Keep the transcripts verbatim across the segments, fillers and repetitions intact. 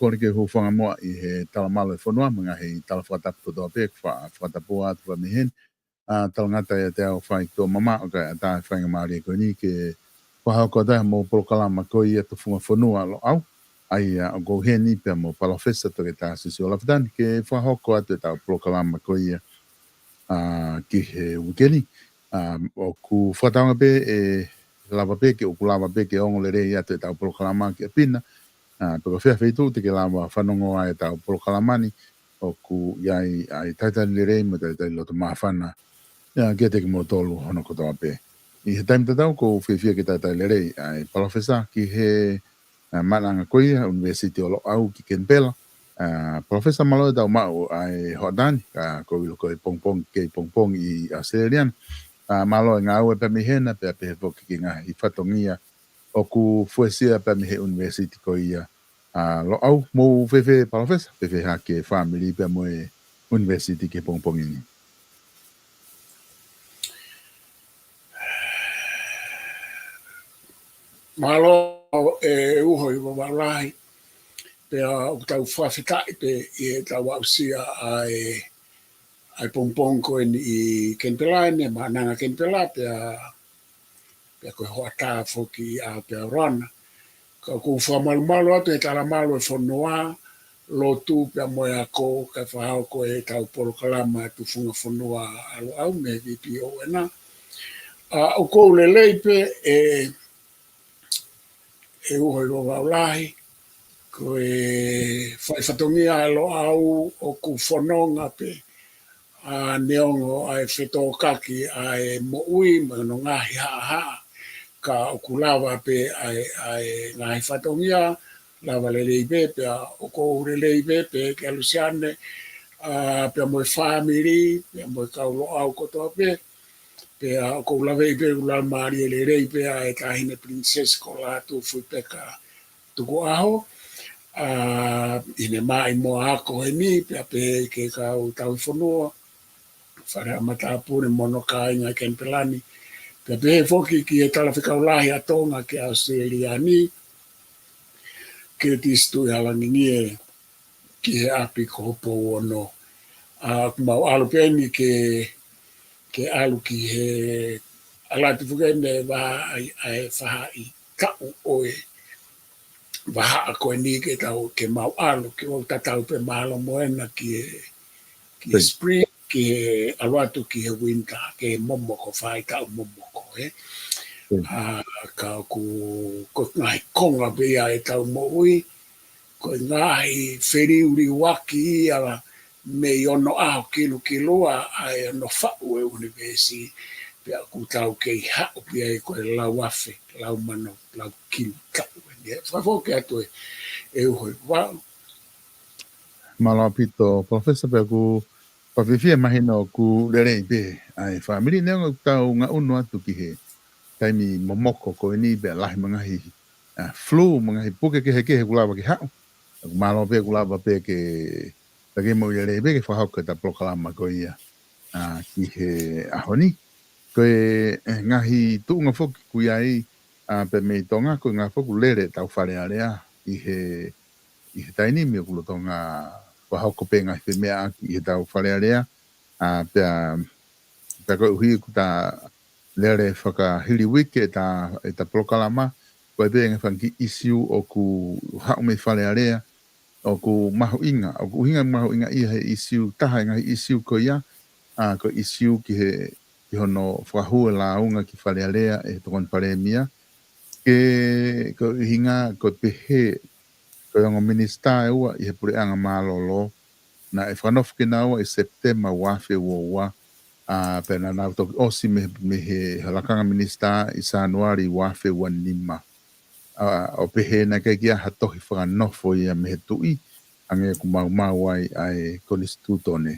kole ke u hūfanga muʻa ʻi he talamalu ʻa e fonua, mo e ngaahi tala fakatapu kotoa pē, fa-, fakatapu atu pē mei heni. ʻA, talangata ʻiate au ʻa e faitoʻo mamaʻo kae ʻatā ʻa e faingamālie ko eni ke fakahoko atu ʻa e mo e polokalama ko ia Tufunga Fonua Loʻau. ʻA ia ʻoku ou ʻi heni pea mo Palōfesa Toketā Siosiua Lafitani ke fakahoko atu ʻetau polokalama ko ia, ʻa, ki he uike ni. ʻA, ʻoku fakatauange pē ʻe lava pē ke, ʻoku lava pē ke ongo lelei atu ʻetau polokalama ki ʻapi na. ʻA, pe ko fē feituʻu te ke lava fanongo ai ʻetau polokalama ni, ʻoku ʻi ai ʻa e talitali lelei mo e talitali loto māfana, ʻa, kiate kimoutolu hono kotoa pē. ʻI he taimi tatau ʻoku ou fiefia ke talitali lelei ʻa e Palōfesa ki he, ʻa, maʻananga ko ia ʻUnivēsiti ʻo Loʻau ki Kenipela. ʻA, Palōfesa, mālō e tau maʻu ʻa e hoʻatā ni, ka ʻoku ou ʻilo ko e pongipongi, kei pongipongi ʻi ʻAositelēlia ni. ʻA, mālō e ngāue pē mei hena, pea pehē foki ki he ngaahi fatongia ʻoku fuesia pē mei he ʻUnivēsiti ko ia ʻa Loʻau. Mou fēfē Palōfesa, fēfē hake fāmili pea mo e ʻUnivēsiti ki he pongipongi ni? Mālō ʻe Uho ʻi Vavaʻu Lahi, pea ʻoku tau fakafetaʻi pē ʻi heʻetau aʻusia ʻa e, ʻa e pongipongi ko eni ʻi Kenipela ni, maʻananga Kenipela, pea, pea ko e hoʻatā foki ʻi Aotearoa na. Ka ʻoku ou fakamalumalu atu he talamalu ʻa e fonua, lotu pea mo e ako, kae fakahoko ʻetau polokalama Tufunga Fonua ʻa Loʻau mei he V P O N. ʻA, ʻoku ou lelei pē ʻe, ʻe Uho ʻi Vavaʻu Lahi, ko e fai fatongia ʻa Loʻau ʻoku fononga pē, ʻa, neongo ʻa e fetōkaki ʻa e moʻui mo hono ngaahi haʻahaʻa, ka ʻoku lava pē ʻa e, ʻa e ngaahi fatongia, lava lelei pē, pea ʻoku ou lelei pē, pea kia Lusiane, ʻa, pea mo e fāmili, pea mo e kau Loʻau kotoa pē, pea ʻoku ou laveʻi pē ʻoku laumālie lelei pē ʻa e Taʻahine Pilinisesi ko Lātūfuipeka Tukuʻaho, ʻa, ʻi heʻene maʻu mo e ako heni, pea pehē ki he kau tauhi fonua, Fale ʻa Matāpule mo hono kāinga ʻi Kenipela ni, pea pehē foki ki he Talafekau Lahi ʻa Tonga ki ʻAositelēlia ni, Curtis Tuʻihalangingie, ki he ʻapi ko Hopouono. ʻA, ʻoku mau ʻalu pē eni ke, ke ʻalu ki he ʻalu atu foki eni ʻa e vahaʻa ʻa e, ʻa e faʻahitaʻu ʻo e vahaʻa ko eni ke tau, ke mau ʻalu, ke mau tatau pē mālō mo ena ki he, ki he spring, ki he ʻalu atu ki he winter, ki he momoko, faʻahitaʻu momoko, ē. ʻA, ka ʻoku, ko e ngaahi konga pē ia ʻetau moʻui, ko e ngaahi feliuliuaki ia mei onoʻaho kilukilua ʻa e ono faʻu ʻe ʻunivēsi, pea ʻoku tau kei haʻu pē ai ko e lau afe, lau mano, lau kilu taʻu eni. Fakafoki atu ʻe, ʻe Uho ʻi Vavaʻu. Mālō ʻaupito, Palōfesa, pea ʻoku fakafiefia mahino ʻoku lelei pē ʻa e fāmili neongo ʻoku tau ngaʻunu atu ki he taimi momoko ko eni pea lahi mo e ngaahi, ʻa, flu mo e ngaahi puke kehekehe ʻoku lava ke haʻu. ʻOku mālō pē ʻoku lava pē ke, pea ke moʻui lelei pē ke fakahoko ʻeta polokalama ko ia, ʻa, ki he ʻaho ni. Ko e, ʻe, ngaahi tuʻunga foki ʻoku ʻi ai, ʻa, pea mei Tonga, ko e ngaahi foki ʻoku lele ʻetau Fale Alea ʻi he, ʻi he taimi ni ʻoku lolotonga fakahoko pē ngaahi femeʻaʻaki ʻi heʻetau Fale Alea, ʻa, pea, pea koeʻuhi ʻoku ta lele fakahili uike ʻeta, ʻeta polokalama, ko e pē ngaahi fanga kiʻi ʻisiū ʻoku haʻu mei Fale Alea, ʻoku mahuʻinga, ʻoku ʻuhinga mahuʻinga ia he ʻisiū, taha e ngaahi ʻisiū ko ia, ʻa, ko e ʻisiū ki he, ki hono fakahū e lāunga ki Fale Alea ʻe he Tokoni Palēmia, ke, ko e ʻuhinga, ko e pehē, ko e ongo minisitā ʻe ua ʻi he puleʻanga mālōlō, naʻe fakanofo kinaua ʻi Sepitema ua afe ua ua, ʻa, pea naʻa nau toki ʻosi mei, mei he lakanga minisitā ʻi Sānuali ua afe ua nima. ʻA, ʻo pehē naʻe ʻikai ke ʻi ai ha tohi fakanofo ia mei he tuʻi, hangē ʻoku maumau ai ʻa e konisitūtone.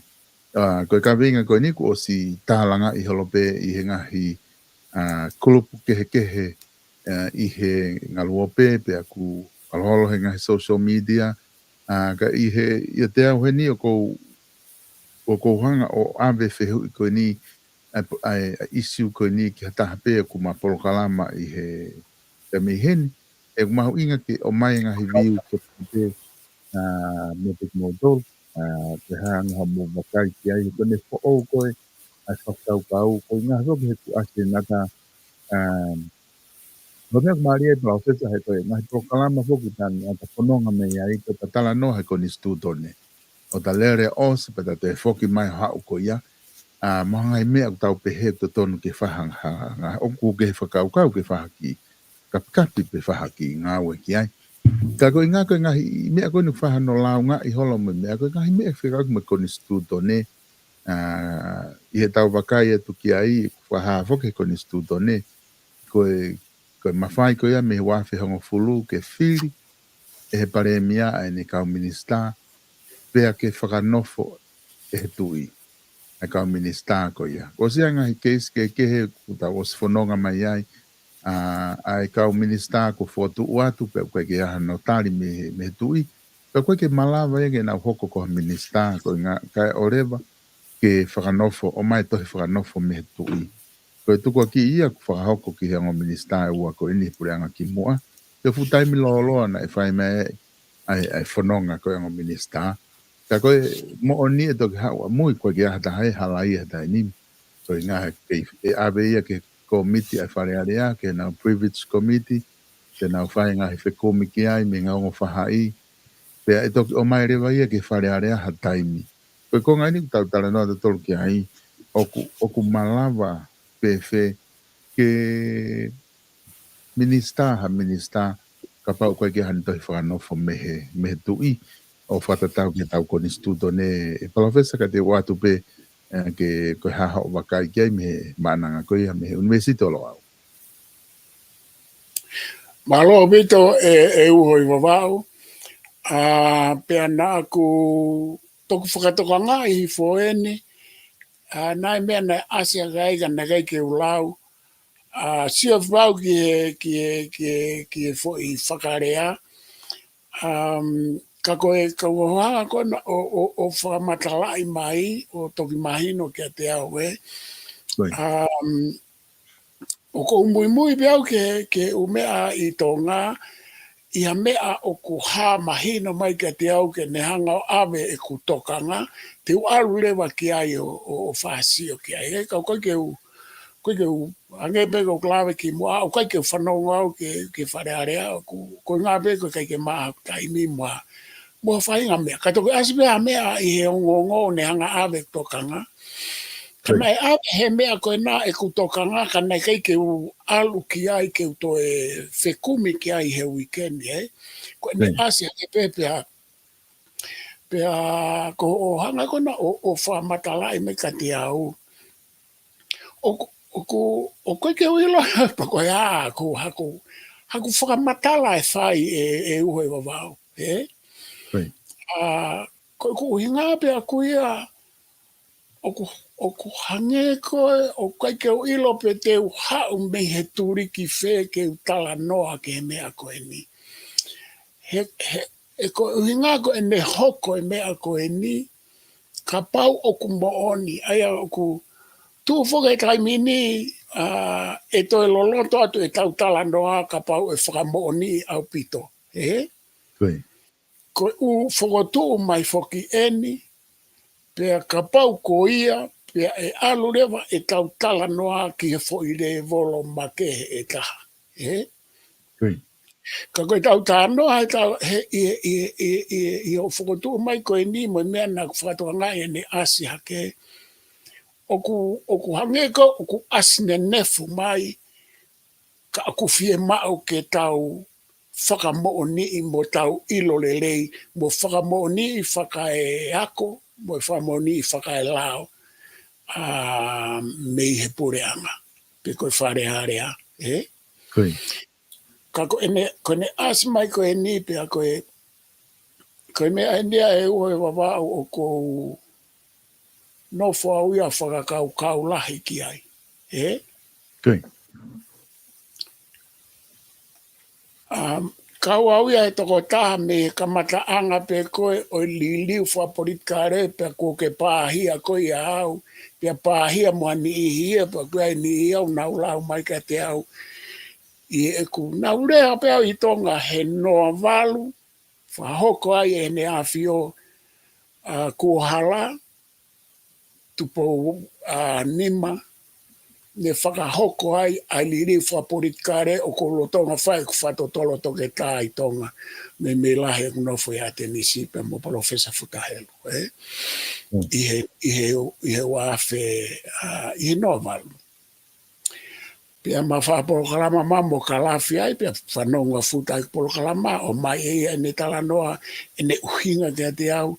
ʻA, ko e kaveinga ko eni kuo ʻosi tālangaʻi holo pē ʻi he ngaahi, ʻa, kulupu kehekehe, ʻa, ʻi he ngaluope, pea ʻoku holoholo he ngaahi social media, ʻa, ka ʻi he, ʻiate au heni ʻoku ou, ʻoku ou hanga ʻo ʻave fehuʻi ko eni, ʻa, ʻa, ʻa e ʻisiū ko eni ki ha taha pē ʻoku ma polokalama ʻi he, pea mei heni, ʻoku mahuʻinga ke ʻomai e ngaahi view ko ē, ʻa, mo kimoutolu, ʻa, pe ko e hā ʻa e ngaahi meʻa ʻoku mou vakai ki ai, ko ʻene foʻou ko ē ʻa e fakakaukau, ko e ngaahi foki he kuasi nata, ʻa, ko e meʻa ʻoku mālie ʻa e Palōfesa he ko e ngaahi polokalama foki ʻoku ta, ʻoku ta fononga mei ai, ko ʻeta talanoa he konisitūtone. ʻO ta lele ʻosi, pea ta toe foki mai haʻu ko ia, ʻa, mo e ngaahi meʻa ʻoku tau pehē ʻoku totonu ke fai ha, ha, ha, ʻoku ke fakakaukau ke fai ha kiʻi kapikapi pe fai ha kiʻi ngāue ki ai. Ka ko e ngaahi, ko e ngaahi meʻa ko eni ʻoku fai hano lāungaʻi holo mo e meʻa, ko e ngaahi meʻa fekauʻaki mo e konisitūtone, ʻa, ʻi heʻetau vakai atu ki ai, ʻoku fakahā foki he konisitūtone, ko e, ko e mafai ko ia mei he ua afe hongofulu ke fili ʻe he palēmia ʻa ʻene kau minisitā, pea ke fakanofo ʻe he tuʻi ʻa e kau minisitā ko ia. Ko e ʻosi ʻa e ngaahi keisi kehekehe ʻoku tau ʻosi fononga mai ai, ʻa, ʻa e kau minisitā kuo fokotuʻu atu, pea ʻoku ʻikai ke ʻi ai hano tali mei he, mei he tuʻi, pea ʻoku ʻikai ke malava ia ke nau hoko ko ha minisitā, ko e ngaahi, kae ʻoua leva ke fakanofo, ʻomai tohi fakanofo mei he tuʻi. Ko e tukuakiʻi ia ʻoku fakahoko ki he ongo minisitā ʻe ua ko eni he puleʻanga kimuʻa, ʻi he fuʻu taimi lōloa naʻe fai mai ai ʻa e, ʻa e fononga ko e ongo minisitā. Ka ko e moʻoni ʻe toki haʻu ʻamui, ʻoku ʻikai ke ʻi ai ha taha ʻe halaia he taimi ni. Ko e ngaahi, ʻe, ʻe ʻave ia ki he kōmiti ʻa e Fale Alea, ki heʻenau privilege committee, ke nau fai ngaahi fekumi ki ai mei he ngaahi ongo faʻahi, pea ʻe toki ʻomai leva ia ki he Fale Alea ha taimi. Ko e konga eni ʻoku tau talanoa tautolu ki ai, ʻoku, ʻoku malava pē fē ke minisitā, ha minisitā, kapau ʻoku ʻikai ke ʻi ai hano tohi fakanofo mei he, mei he tuʻi, ʻo fakatatau ki heʻetau konisitūtone, ʻe Palōfesa, ka te u ʻoatu pē, ʻe, ke ko e hā hoʻo vakai ki ai mei he maʻananga ko ia mei he ʻUnivēsiti ʻo Loʻau. Mālō ʻaupito ʻe, ʻe Uho ʻi Vavaʻu. ʻA, pea naʻa ku toki fakatokangaʻi hifo eni, ʻa, naʻe meʻa naʻe ʻasi ʻaki ai ka naʻe ʻikai ke u lau. ʻA, sio fau ki he, ki he, ki he, ki he foʻi fakalea. Um, ka ko e, ka ʻoku hanga ko ena ʻo, ʻo, ʻo fakamatalaʻi mai, ʻo toki mahino kiate au, ē. Right. Um, ʻoku ou muimui pē au ke, ke u meʻa ʻi Tonga, ʻi ha meʻa ʻoku hā mahino mai kiate au ke ne hanga ʻo ʻave ʻeku tokanga, te u ʻalu leva ki ai ʻo, ʻo, ʻo fakasio ki ai. Ē, ka ʻoku ʻikai ke u, ʻoku ʻikai ke u, hangē pē ko ʻeku lave kimuʻa, ʻoku ʻikai ke u fanongo au ki he, ki he Fale Alea, ʻoku, ko e ʻuhinga pē ʻoku ʻikai ke maʻa haku taimi mo ha, mo ha faʻahinga meʻa. Ka toki ʻasi pē ha meʻa ʻi he ongoongo ʻo ne hanga ʻave ʻeku tokanga. Ka naʻe ʻave he meʻa ko ena ʻeku tokanga, ka naʻe ʻikai ke u ʻalu ki ai ke u toe fekumi ki ai he uike ni, ē. Ko ʻene ʻasi hake pē pea, pea ko hoʻo hanga ko ena ʻo, ʻo fakamatalaʻi mai kiate au. ʻOku, ʻoku, ʻoku ʻikai ke u ʻilo pe ko e hā haku, haku, haku fakamatala ʻe fai ʻe, ʻe Uho ʻi Vavaʻu, ē? ʻA, ko, ko e ʻuhinga pē ʻaku ia, ʻoku, ʻoku hangē ko e, ʻoku ʻikai ke u ʻilo pe te u haʻu mei he tuliki fē ke u talanoa ki he meʻa ko eni. He, he, ʻe ko e ʻuhinga ko ʻene hoko e meʻa ko eni, kapau ʻoku moʻoni, ʻa ia ʻoku tuʻu foki he taimi ni, ʻa, ʻe toe loloto atu ʻetau talanoa kapau ʻe fakamoʻoniʻi ʻaupito, ē? Ko e ʻū fokotuʻu mai foki eni, pea kapau ko ia, pea ʻe ʻalu leva ʻetau talanoa ki he foʻi lēvolo makehe ʻe taha, ē? Ka ko ʻetau talanoa, he tau, he, ʻi, ʻi, ʻi, ʻi, ʻi hoʻo fokotuʻu mai ko eni mo e meʻa naʻa ku fakatokangaʻi ʻene ʻasi hake. ʻOku, ʻoku hangē ko, ʻoku ʻasi nenefu mai, ka ʻoku fiemaʻu ke tau fakamoʻoniʻi mo tau ʻilo lelei, mo fakamoʻoniʻi fakaeako, mo e fakamoʻoniʻi fakaelao, ʻa, mei he puleʻanga, pe ko e Fale Alea, ē? Ka ko ʻene, ko ʻene ʻasi mai ko eni pea ko e, ko e meʻa eni ʻa e Uho ʻi Vavaʻu ʻoku ou nofo au ia fakakaukau lahi ki ai, ē? Um, kau au ia he tokotaha mei he kamataʻanga pē ko ē ʻo e liliu fakapolitikale, pea kuo ke pāhia koe ʻia au, pea pāhia mo ha niʻihi ia, pea ko e niʻihi ia ʻoku nau lau mai kiate au. ʻI heʻeku nau lea pē au ʻi Tonga he noa valu, fakahoko ai ʻe Heʻene ʻAfio ʻa Kuohala Tupou ʻa Nima, ne fakahoko ai ʻa e liliu fakapolitikale ʻoku ou lolotonga fai ʻeku fakatotolo toketā ʻi Tonga, meimei lahi ʻeku nofo ʻi ʻAtenisi pea mo Palōfesa Futa Helu, ē? ʻI he, ʻi he, ʻi he ua afe, ʻa, ʻi he noa valu. Pea ma fakapolokalama ma mo kalafi ai, pea fanongo ʻa Futa ʻi he polokalama, ʻomai ʻe ia ʻene talanoa, ʻene ʻuhinga kiate au.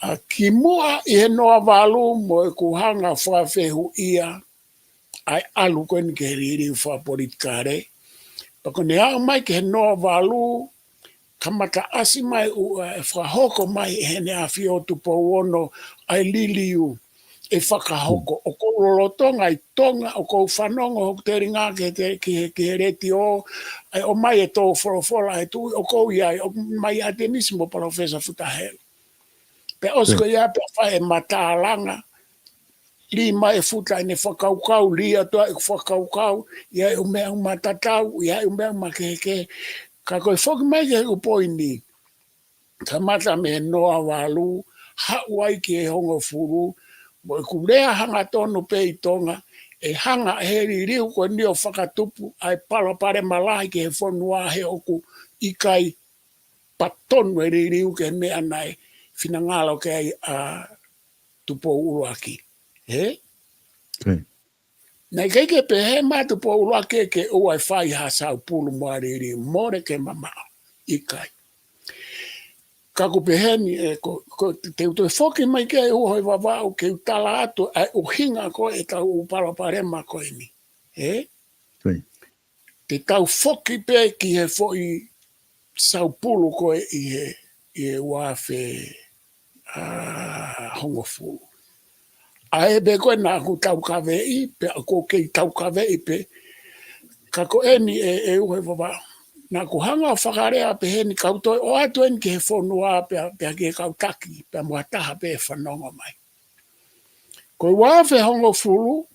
ʻA, kimuʻa ʻi he noa valu mo ʻeku hanga fakafehuʻia ʻa e ʻalu ko eni ki he liliu fakapolitikale. Pea ko ʻene aʻu mai ki he noa valu, kamata ʻasi mai ʻo, ʻe fakahoko mai ʻe Heʻene ʻAfio Tupou Ono ʻa e liliu ʻe fakahoko. ʻOku ou lolotonga ʻi Tonga, ʻoku ou fanongo hoku telinga ki he te-, ki he, ki he letiō, ʻa e ʻomai e tō folofola ʻa e tuʻi, ʻoku ou ʻi ai, ʻoku ou ʻi ʻAtenisi mo Palōfesa Futa Helu. Pea ʻosi ko ia pea fai ʻema tālanga, lī mai ʻe Futa ʻene fakakaukau, lī atu ʻeku fakakaukau, ʻi ai ʻū meʻa ʻoku ma tatau, ʻi ai ʻū meʻa ʻoku ma kehekehe. Ka ko e foki mai ki heʻeku poini, kamata mei he noa valu, haʻu ai ki he hongofulu, mo ʻeku lea hangatonu pē ʻi Tonga, ʻe hanga ʻe he liliu ko eni ʻo fakatupu ʻa e palopalema lahi ki he fonua he ʻoku ʻikai patonu e liliu ki he meʻa naʻe finangalo ki ai ʻa Tupou ʻUluaki. Ē? Naʻe ʻikai ke pehē mai ʻa Tupou ʻUluaki ke ʻoua ʻe fai ha saupulu mo ha liliu, mole ke mamaʻo. ʻIkai. Ka ʻoku pehē ni, ē, ko, ko, te u toe foki mai ki ai ʻi he uho ʻi Vavaʻu ke u tala atu ʻa e ʻuhinga ko ē ʻetau ʻū palopalema ko eni. Ē? Te tau foki pē ki he foʻi saupulu ko ē ʻi he, ʻi he ua afe, ʻa, hongofulu. ʻA e pē ko ē naʻa ku taukaveʻi, pea ʻoku ou kei taukaveʻi pē, ka ko eni ē, ʻe uho ʻi Vavaʻu. Naʻa ku hanga ʻo fakalea pē heni kau toe ʻoatu eni ki he fonua pea, pea ki he kau taki, pea mo ha taha pē ʻe fanongo mai. Ko e ua afe hongofulu,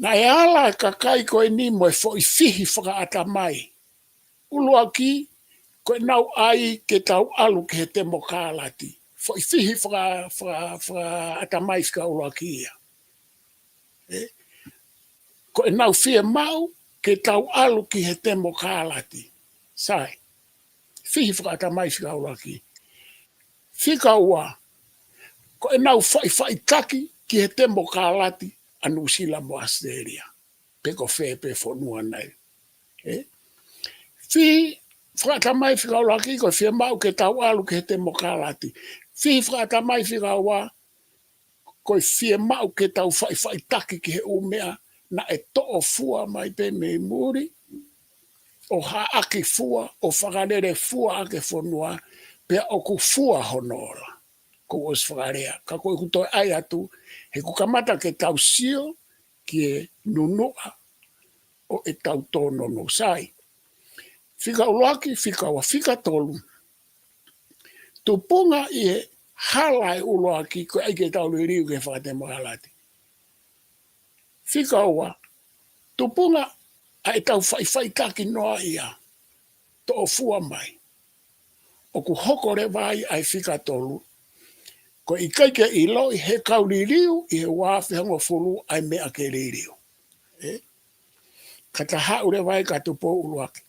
naʻe ala e kakai ko eni mo e foʻi fihi fakaʻatamai. ʻUluaki, ko ʻenau ʻai ke tau ʻalu ki he temokalati. Foʻi fihi faka-, faka-, fakaʻatamai fika ʻuluaki ia. Ē? Ko ʻenau fiemaʻu ke tau ʻalu ki he temokalati. Sai. Fihi fakaʻatamai fika ʻuluaki. Fika ua, ko ʻenau faʻifaʻitaki ki he temokalati ʻa Nuʻusila mo ʻAositelēlia. Pe ko fē pē fonua naʻe. Ē? Fihi fakaʻatamai fika ʻuluaki ko e fiemaʻu ke tau ʻalu ki he temokalati. Fihi fakaʻatamai fika ua, ko e fiemaʻu ke tau faʻifaʻitaki ki he ʻū meʻa naʻe toʻo fua mai pē mei muli, ʻo haʻaki fua, ʻo fakalele fua ʻaki e fonua, pea ʻoku fua hono ola. Ko u ʻosi fakalea, ka ko ʻeku toe ʻai atu, he ʻoku kamata ke tau sio ki he nunuʻa ʻo ʻetau tōnounou. Sai. Fika ʻuluaki, fika ua, fika tolu. Tupunga ʻi he hala ʻe ʻuluaki, ko e ʻai ke tau liliu ki he fakatemokalati. Fika ua, tupunga ʻa ʻetau faʻifaʻitaki noa ia, toʻo fua mai. ʻOku hoko leva ai ʻa e fika tolu, ko e ʻikai ke ʻiloʻi he kau liliu ʻi he ua afe hongofulu ʻa e meʻa ke liliu. Ē? Ka ta haʻu leva ai kia Tupou ʻUluaki.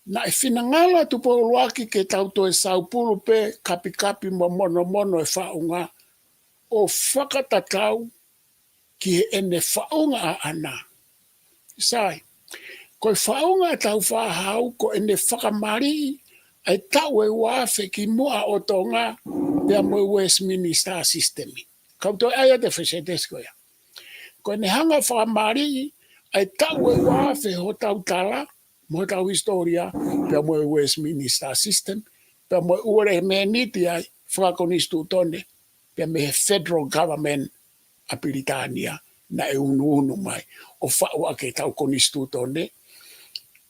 Naʻe finangalo ʻa Tupou ʻUluaki ke tau toe saupulu pē kapikapi mo monomono e faʻunga ʻo fakatatau ki heʻene faʻunga ʻaʻana. Sai, ko e faʻunga ʻa Tāufaʻāhau, ko ʻene fakamaliʻi ʻa e taʻu ʻe ua afe kimuʻa ʻo Tonga, pea mo e Westminster System. Kau toe ʻai atu e foʻi sētesi ko ia. Ko ʻene hanga fakamaliʻi ʻa e taʻu ʻe ua afe hotau tala, mo hotau hisitōlia, pea mo e Westminster System, pea mo e ʻū ʻelemēniti ʻa e fakakonisitūtone, pea mei he federal government ʻa Pilitānia, naʻe unuunu mai ʻo faʻu ʻaki ʻetau konisitūtone,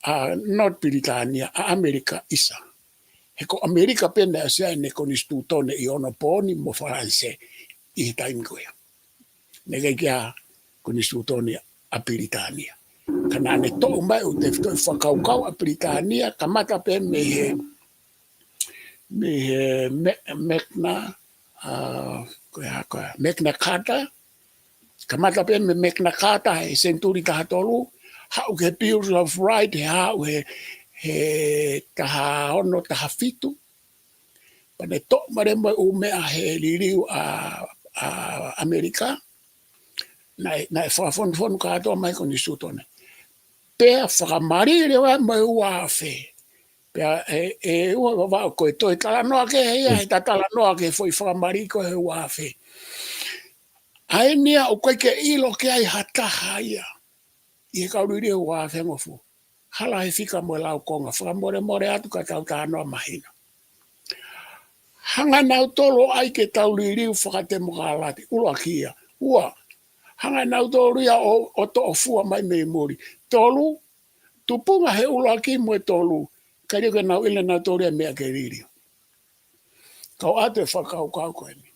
ʻa, not Pilitānia, ʻa ʻAmelika ʻisa. He ko ʻAmelika pē naʻe ʻosi ʻi ai ʻene konisitūtone ʻi onopooni mo Falanisē ʻi he taimi ko ia. Naʻe ʻikai ke ʻi ai ha konisitūtone ʻa Pilitānia. Ka naʻa ne toʻo mai ʻū tefitoʻi fakakaukau ʻa Pilitānia, kamata pē mei he, mei he me-, Magna, ʻa, ko e hā, ko e Magna Carta, kamata pē mei he Magna Carta he senituli taha tolu, haʻu ki he Bills of Right, he haʻu he, he taha ono, taha fitu, pea ne toʻo mai leva mo e ʻū meʻa he liliu ʻa, ʻa ʻAmelika, naʻe, naʻe fakafonufonu kātoa mai ko eni Sutone. Pea fakamali leva mo e ua afe. Pea ʻe, ʻe ua vavao ko e toe talanoa kehe ia, he ta talanoa ki he foʻi fakamali ko e ua afe. ʻA eni ia ʻoku ʻikai ke ʻilo ki ai ha taha ia ʻi he kau liliu ua afe hongofulu. Hala he fika mo e laukonga, fakamolemole atu ka tau talanoa mahino. Hanga nautolu ʻo ʻai ke tau liliu fakatemokalati, ʻuluaki ia. Ua, hanga nautolu ia ʻo, ʻo toʻo fua mai mei muli. Tolu, tupunga he ʻuluaki mo e tolu, ʻikai ke nau ʻilo nautolu ia meʻa ke liliu. Kau ʻoatu e fakakaukau ko eni.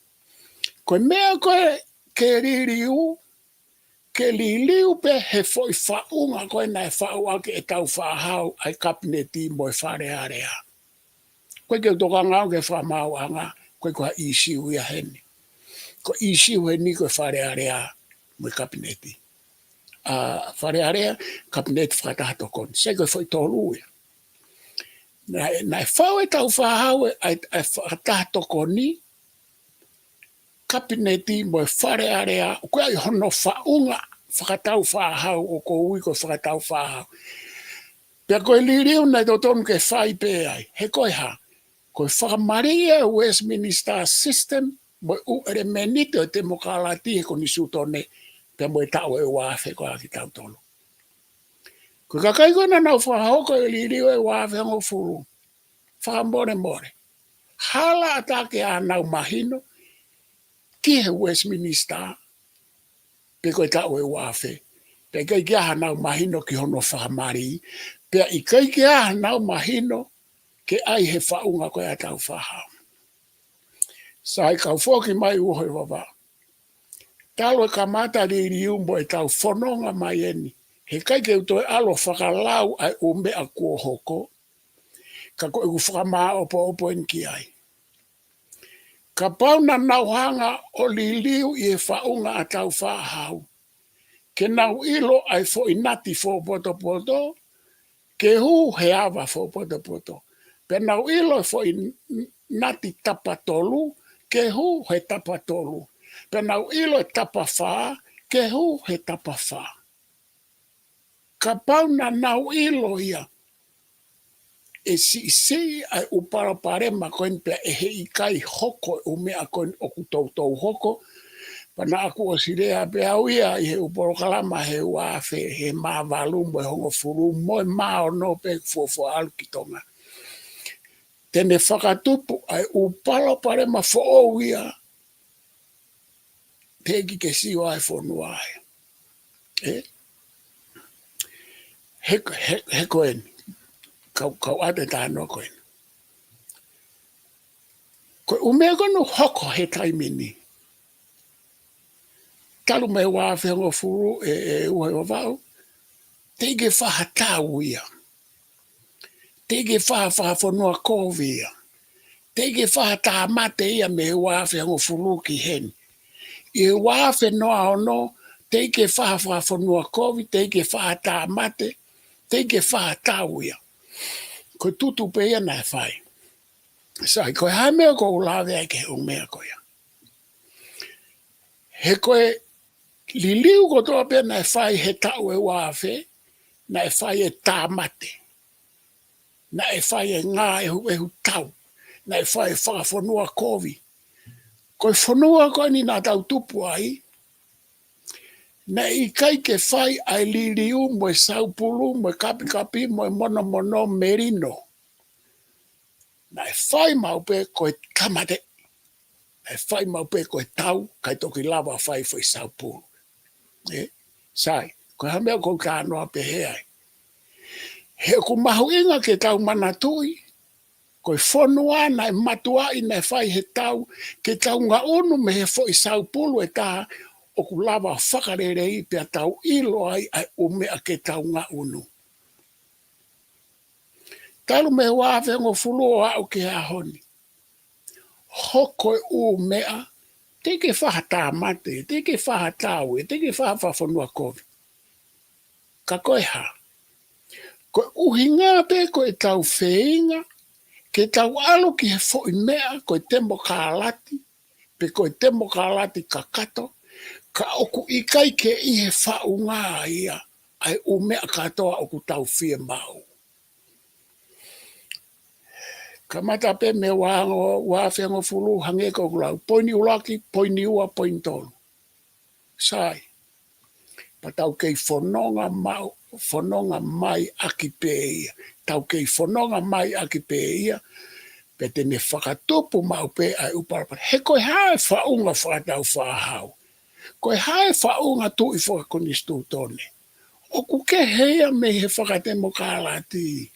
Ko e meʻa ko ē ke liliu, ke liliu pē he foʻi faʻunga ko ē naʻe faʻu ʻaki ʻe Tāufaʻāhau ʻa e Kapineti mo e Fale Alea. ʻOku ʻikai ke u tokanga au ki he fakamaauʻanga, ʻoku ʻikai ko ha ʻīsiu ia heni. Ko e ʻīsiu heni ko e Fale Alea mo e Kapineti. ʻA, Fale Alea, Kapineti fakataha tokoni. Sai ko e foʻi tolu ia. Naʻe, naʻe faʻu ʻe Tāufaʻāhau ʻa e, ʻa e fakataha tokoni, Kapineti mo e Fale Alea, ʻoku ʻi ai hono faʻunga fakatāufaʻāhau ʻoku ui ko e fakatāufaʻāhau. Pea ko e liliu naʻe totonu ke fai pē ai, he ko e hā, ko e fakamali ia e Westminster System, mo e ʻū ʻelemēniti ʻo e temokalati he ko eni Sutone, pea mo e taʻu ʻe ua afe ko ē ʻa kitautolu. Ko e kakai ko ē naʻa nau fakahoko e liliu ʻe ua afe hongofulu, fakamolemole. Hala ʻatā ke ʻi ai hanau mahino ki he Westminster, pe ko e taʻu ʻe ua afe. Pea ʻikai ke ʻi ai hanau mahino ki hono fakamali, pea ʻikai ke ʻi ai hanau mahino ke ʻai he faʻunga ko ē ʻa Tāufaʻāhau. Sai, kau foki mai ua afe vavao. Talu e kamata liliu mo ʻetau fononga mai eni, he ʻikai ke u toe ʻalu ʻo fakalau ʻa e ʻū meʻa kuo hoko, ka ko ʻeku fakamāʻopoʻopo eni ki ai. Kapau naʻa nau hanga ʻo liliu ʻi he faʻunga ʻa Tāufaʻāhau, ke nau ʻilo ʻa e foʻi nati fōpotopoto, ke hū he ava fōpotopoto. Pea nau ʻilo e foʻi n-, nati tapa tolu, ke hū he tapa tolu. Pea nau ʻilo e tapa fā, ke hū he tapa fā. Kapau naʻa nau ʻilo ia, ʻe siʻisiʻi ʻa e ʻū palopalema ko eni pea ʻe heʻikai hoko e ʻū meʻa ko eni ʻoku toutou hoko. Pea naʻa ku ʻosi lea pē au ia ʻi he ʻū polokalama he ua afe, he mā valu mo e hongofulu mo e mā ono pē fuofua ʻalu ki Tonga. Te ne fakatupu ʻa e ʻū palopalema foʻou ia, teʻeki ke sio ai e fonua ai. ʻE? He, he, he ko eni. Kau, kau ʻoatu e talanoa ko eni. Ko e ʻū meʻa ko eni ʻoku hoko he taimi ni, talu mei he ua afe hongofulu ʻe, ʻe ua afe vavao, teʻeki ke fai ha tau ia. Teʻeki ke fai ha fakafonua kovi ia. Teʻeki ke fai ha tāmate ia mei he ua afe hongofulu ki heni. ʻI he ua afe noa ono, teʻeki ke fai ha fakafonua kovi, teʻeki ke fai ha tāmate, teʻeki ke fai ha tau ia. Ko e tutu pē ia naʻe fai. Sai, ko e hā e meʻa ʻoku ou lave ai ki he ʻū meʻa ko ia. He ko e liliu kotoa pē naʻe fai he taʻu ʻe ua afe, naʻe fai e tāmate. Naʻe fai e ngāʻehuʻehu tau. Naʻe fai e fakafonua kovi. Ko e fonua ko eni naʻa tau tupu ai, naʻe ʻikai ke fai ʻa e liliu mo e saupulu, mo e kapikapi, mo e monomono melino. Naʻe fai maʻu pē ko e tāmate. Naʻe fai maʻu pē ko e tau, ʻikai toki lava fai foʻi saupulu. ʻE, sai, ko e hā e meʻa ʻoku ou talanoa pehē ai. He ʻoku mahuʻinga ke tau manatuʻi, ko e fonua naʻe matuaʻi naʻe fai he tau, ke tau ngaʻunu mei he foʻi saupulu ʻe taha, ʻoku lava fakalelei pea tau ʻilo ai ʻa e ʻū meʻa ke tau ngaʻunu. Talu mei he ua afe hongofulu ʻo aʻu ki he ʻaho ni, hoko e ʻū meʻa, teʻeki ke fai ha tāmate, teʻeki ke fai ha taue, teʻeki ke fai ha fakafonua kovi. Ka ko e hā? Ko e ʻuhinga pē ko ʻetau feinga ke tau ʻalu ki he foʻi meʻa ko e temokalati, pe ko e temokalati kakato, ka ʻoku ʻikai ke ʻi he faʻunga ia ʻa e ʻū meʻa kātoa ʻoku tau fiemaʻu. Kamata pē mei he ua, ua afe hongofulu, hangē ko ʻeku lau, poini ʻuluaki, poini ua, poini tolu. Sai. Pea tau kei fononga mau, fononga mai ʻaki pē ia. Tau kei fononga mai ʻaki pē ia, pea te ne fakatupu maʻu pē ʻa e ʻū palopalema. He ko e hā e faʻunga fakataufāhau? Ko e hā e faʻunga tuʻi fakakonisitūtone? ʻOku kehe ia mei he fakatemokalati.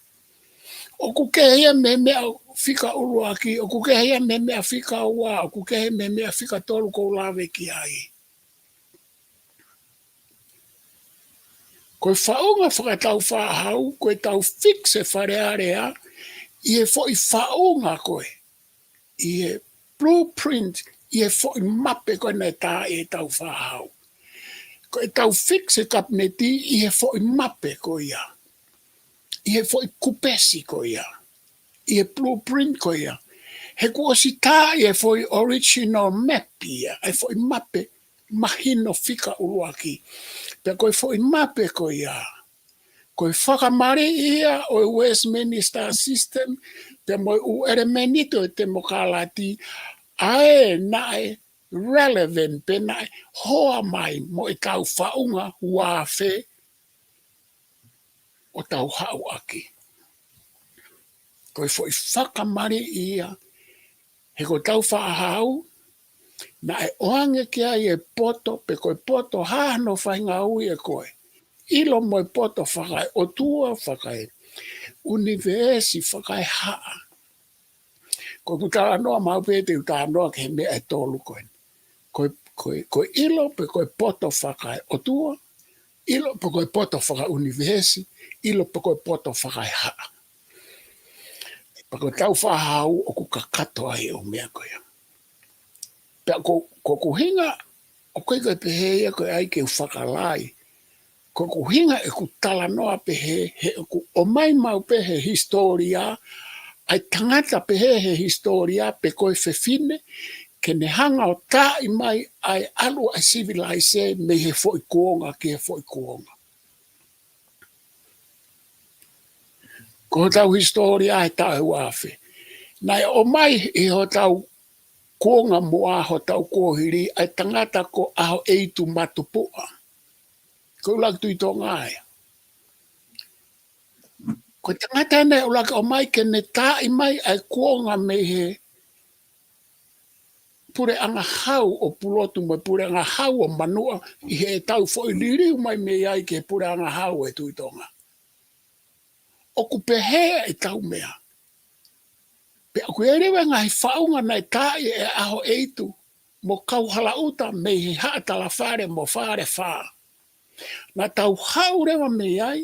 ʻOku kehe ia mei he meʻa fika ʻuluaki, ʻoku kehe ia mei he meʻa fika ua, ʻoku kehe mei he meʻa fika tolu ʻoku ou lave ki ai. Ko e faʻunga fakataufāhau, ko ʻetau fix e Fale Alea ʻi he foʻi faʻunga ko ē, ʻi he blueprint, ʻi he foʻi mape ko ē naʻe tā ʻe he taufāhau. Ko ʻetau fix e kapineti ʻi he foʻi mape ko ia, ʻi he foʻi kupesi ko ia, ʻi he blueprint ko ia. He kuo ʻosi tā ʻi he foʻi original map ia, ʻa e foʻi mape mahino fika ʻuluaki. Pea ko e foʻi mape ko ia, ko e fakamaliʻi ia ʻo e Westminster system, pea mo e ʻū ʻelemēniti ʻo e temokalati, ʻa ē naʻe relevant pe naʻe hoa mai mo ʻetau faʻunga ua afe ʻo tau haʻu ʻaki. Ko e foʻi fakamaliʻi ia, he ko e taufāhau, naʻe ʻoange ki ai e poto, pe ko e poto hā hano faʻahinga ui ʻe koe. ʻIlo mo e poto fakaeʻotua, fakaeʻunivēsi, fakaehaʻa. Ko ʻeku talanoa maʻu pē te u talanoa ki he meʻa ʻe tolu ko eni. Ko e, ko e, ko e ʻilo pe ko e poto fakaeʻotua, ʻilo pe ko e poto fakaʻunivēsi, ʻilo pe ko e poto fakaehaʻa. Pea ko e taufāhau ʻoku kakato ai e ʻū meʻa ko ia. Pea ko, ko ʻeku ʻuhinga, ʻoku ʻikai ko e pehē ia ko e ʻai ke u fakalai. Ko ʻeku ʻuhinga ʻeku talanoa pehē, he ʻoku ʻomai maʻu pē he hisitōlia, ʻa e tangata pehē he hisitōlia, pe ko e fefine, ke ne hanga ʻo taaʻi mai ʻa e ʻalu ʻa e sivilaise mei he foʻi kuonga ki he foʻi kuonga. Ko hotau hisitōlia he taʻu ʻe ua afe. Naʻe ʻomai ʻi hotau kuonga muʻa, hotau kuohili, ʻa e tangata ko ʻAhoʻeitu Matupuʻa. Ko e ʻuluaki Tuʻi Tonga ia. Ko e tangata eni naʻe ʻuluaki ʻomai ke ne taaʻi mai ʻa e kuonga mei he puleʻanga hau ʻo Pulotu mo e puleʻanga hau ʻo Manuʻa ʻi heʻetau foʻi liliu mai mei ai ki he puleʻanga hau ʻo e Tuʻi Tonga. ʻOku pehē ʻetau meʻa. Pea ʻoku ʻi ai leva e ngaahi faʻunga naʻe taaʻi ʻe ʻAhoʻeitu mo Kauhalaʻuta mei he Haʻa Talafale mo Falefā. Naʻa tau haʻu leva mei ai,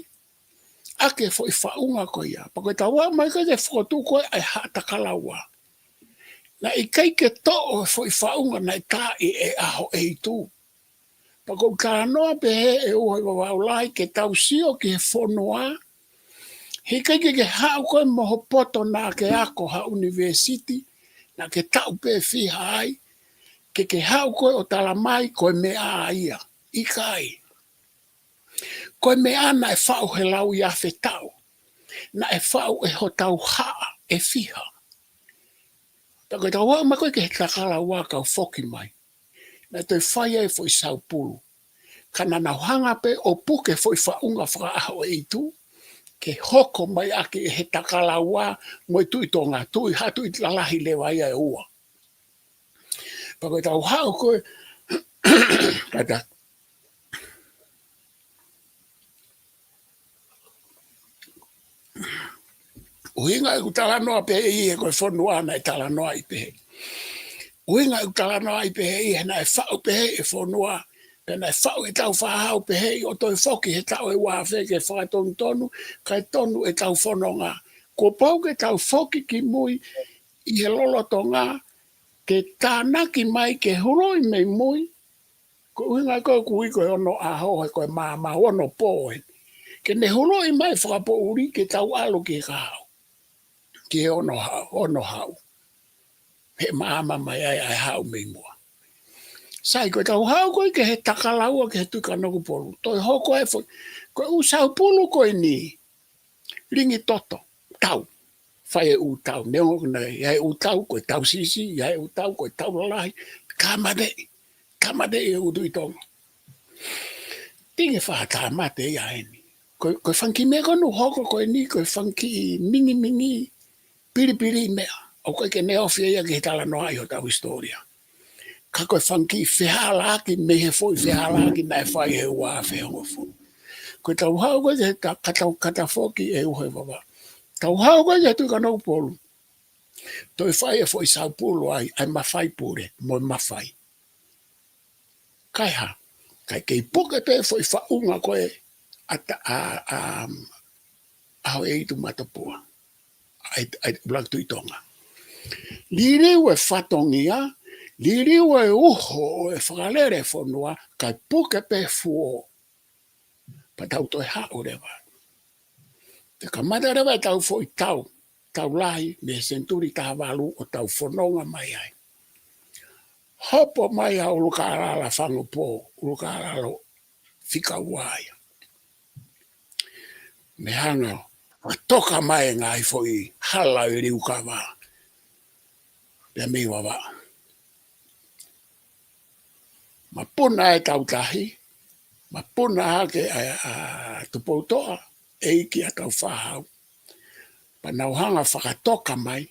ʻaki e foʻi faʻunga ko ia. Pea ko ʻetau aʻu mai ko ē ki he fokotuʻu ko ē ʻa e Haʻa Takalaua, naʻe ʻikai ke toʻo e foʻi faʻunga naʻe taaʻi ʻe ʻAhoʻeitu. Pea ʻoku ou talanoa pehē ʻe ua ʻi Vavaʻu Lahi ke tau sio ki he fonua. He ʻikai ke ke haʻu koe mo ho poto naʻa ke ako ha ʻunivēsiti, naʻa ke taʻu pē fiha ai, ke ke haʻu koe ʻo tala mai ko e meʻa ia. ʻIkai. Ko e meʻa naʻe faʻu he lauʻi afe taʻu. Naʻe faʻu ʻe hotau haʻa ʻe fiha. Pea ko ʻetau aʻu mai ko ē ki he Takalaua kau foki mai, naʻe toe fai ai e foʻi saupulu. Ka naʻa nau hanga pē ʻo puke e foʻi faʻunga fakaʻahoʻeitu, ke hoko mai ʻaki ʻe he Takalaua mo e Tuʻi Tonga, tuʻi, ha tuʻi lalahi leva ia ʻe ua. Pea ko ʻetau haʻu ko ē, kātaki. ʻUhinga ʻeku talanoa pehē ʻi he ko e fonua naʻe talanoaʻi pehē. ʻUhinga ʻeku talanoaʻi pehē ʻi he naʻe faʻu pehē e fonua Pea naʻe faʻu ʻetau fāhau pehē ʻo toe foki he taʻu ʻe ua afe ke fakatonutonu, kae tonu ʻetau fononga. Kuo pau ke tau foki ki mui ʻi he lolotonga, ke tānaki mai ke huloʻi mei mui, ko e ʻuhinga ko ē ʻoku ui ko e ono ʻaho, he ko e maama ono pō ē. Ke ne huloʻi mai fakapoʻuli ke tau ʻalu ki he kahaʻu. Ki he ono haʻu, ono haʻu. He maama mai ai ʻa e haʻu mei muʻa. Sai, ko ʻetau haʻu ko ē ki he Takalaua ki he Tui Kanokupolu. Toe hoko e foʻi, ko e ʻū saupulu ko eni. Lingi toto, tau. Fai e ʻū tau, neongo naʻe ʻi ai e ʻū tau, ko e tau siʻisiʻi, ʻi ai e ʻū tau, ko e tau lalahi, tāmateʻi, tāmateʻi e ʻū Tuʻi Tonga. Tiki fā tāmate ia eni. Ko, ko e fanga kiʻi meʻa ko ē naʻe hoko ko eni, ko e fanga kiʻi mingimingi, pilipili meʻa. ʻOku ʻikai ke ne ofi ia ki he talanoaʻi hotau hisitōlia. Ka ko e fanga kiʻi fehālaaki mei he foʻi fehālaaki naʻe fai he ua afe hongofulu. Ko ʻetau haʻu ko ē ke ta-, ka tau kata foki ʻe uhe vava. Tau haʻu ko ē ki he Tui Kanokupolu. Toe fai e foʻi saupulu ai, ʻa e mafai pule, mo e mafai. Kae hā, kae kei puke pē foʻi faʻunga ko ē ʻa ta-, ʻa, ʻa, ʻAhoʻeitu Matapua. ʻA e, ʻa e ʻUluaki Tuʻi Tonga. Liliu e fatongia, liliu e uho ʻo e fakalele fonua, kae puke pē fuo. Pea tau toe haʻu leva. Te kamata leva ʻetau foʻi tau, tau lahi mei he senituli taha valu ʻo tau fononga mai ai. Hopo mai ʻa ʻUlukālala Fangupō, ʻUlukālala fika ua ia. Mei hanga ʻo toka mai e ngaahi foʻi hala ʻi Liukava. Pea mei Vavaʻu. Mapuna e Tautahi, mapuna hake ʻa, ʻa Tupoutoʻa, ʻeiki ʻa Tāufaʻāhau. Pea nau hanga fakatoka mai.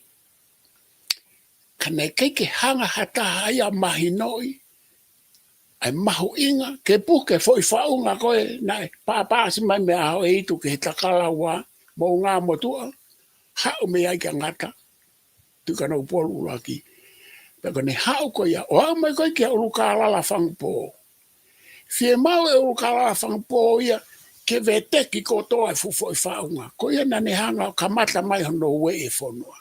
Ka naʻe ʻikai ke hanga ha taha ia mahinoʻi ʻa e mahuʻinga, ke puke foʻi faʻunga ko ē naʻe pāpāsi mai mei ʻAhoʻeitu ki he Takalaua, Moʻungāmotuʻa, haʻu mei ai kia Ngata, Tui Kanokupolu ʻuluaki. Pea ko ʻene haʻu ko ia, ʻo aʻu mai ko ē kia ʻUlukālala Fangupō. Fiemaʻu ʻe ʻUlukālala Fangupō ia ke veteki kotoa e fuʻu foʻi faʻunga. Ko ia naʻa ne hanga ʻo kamata mai hono ueʻi e fonua.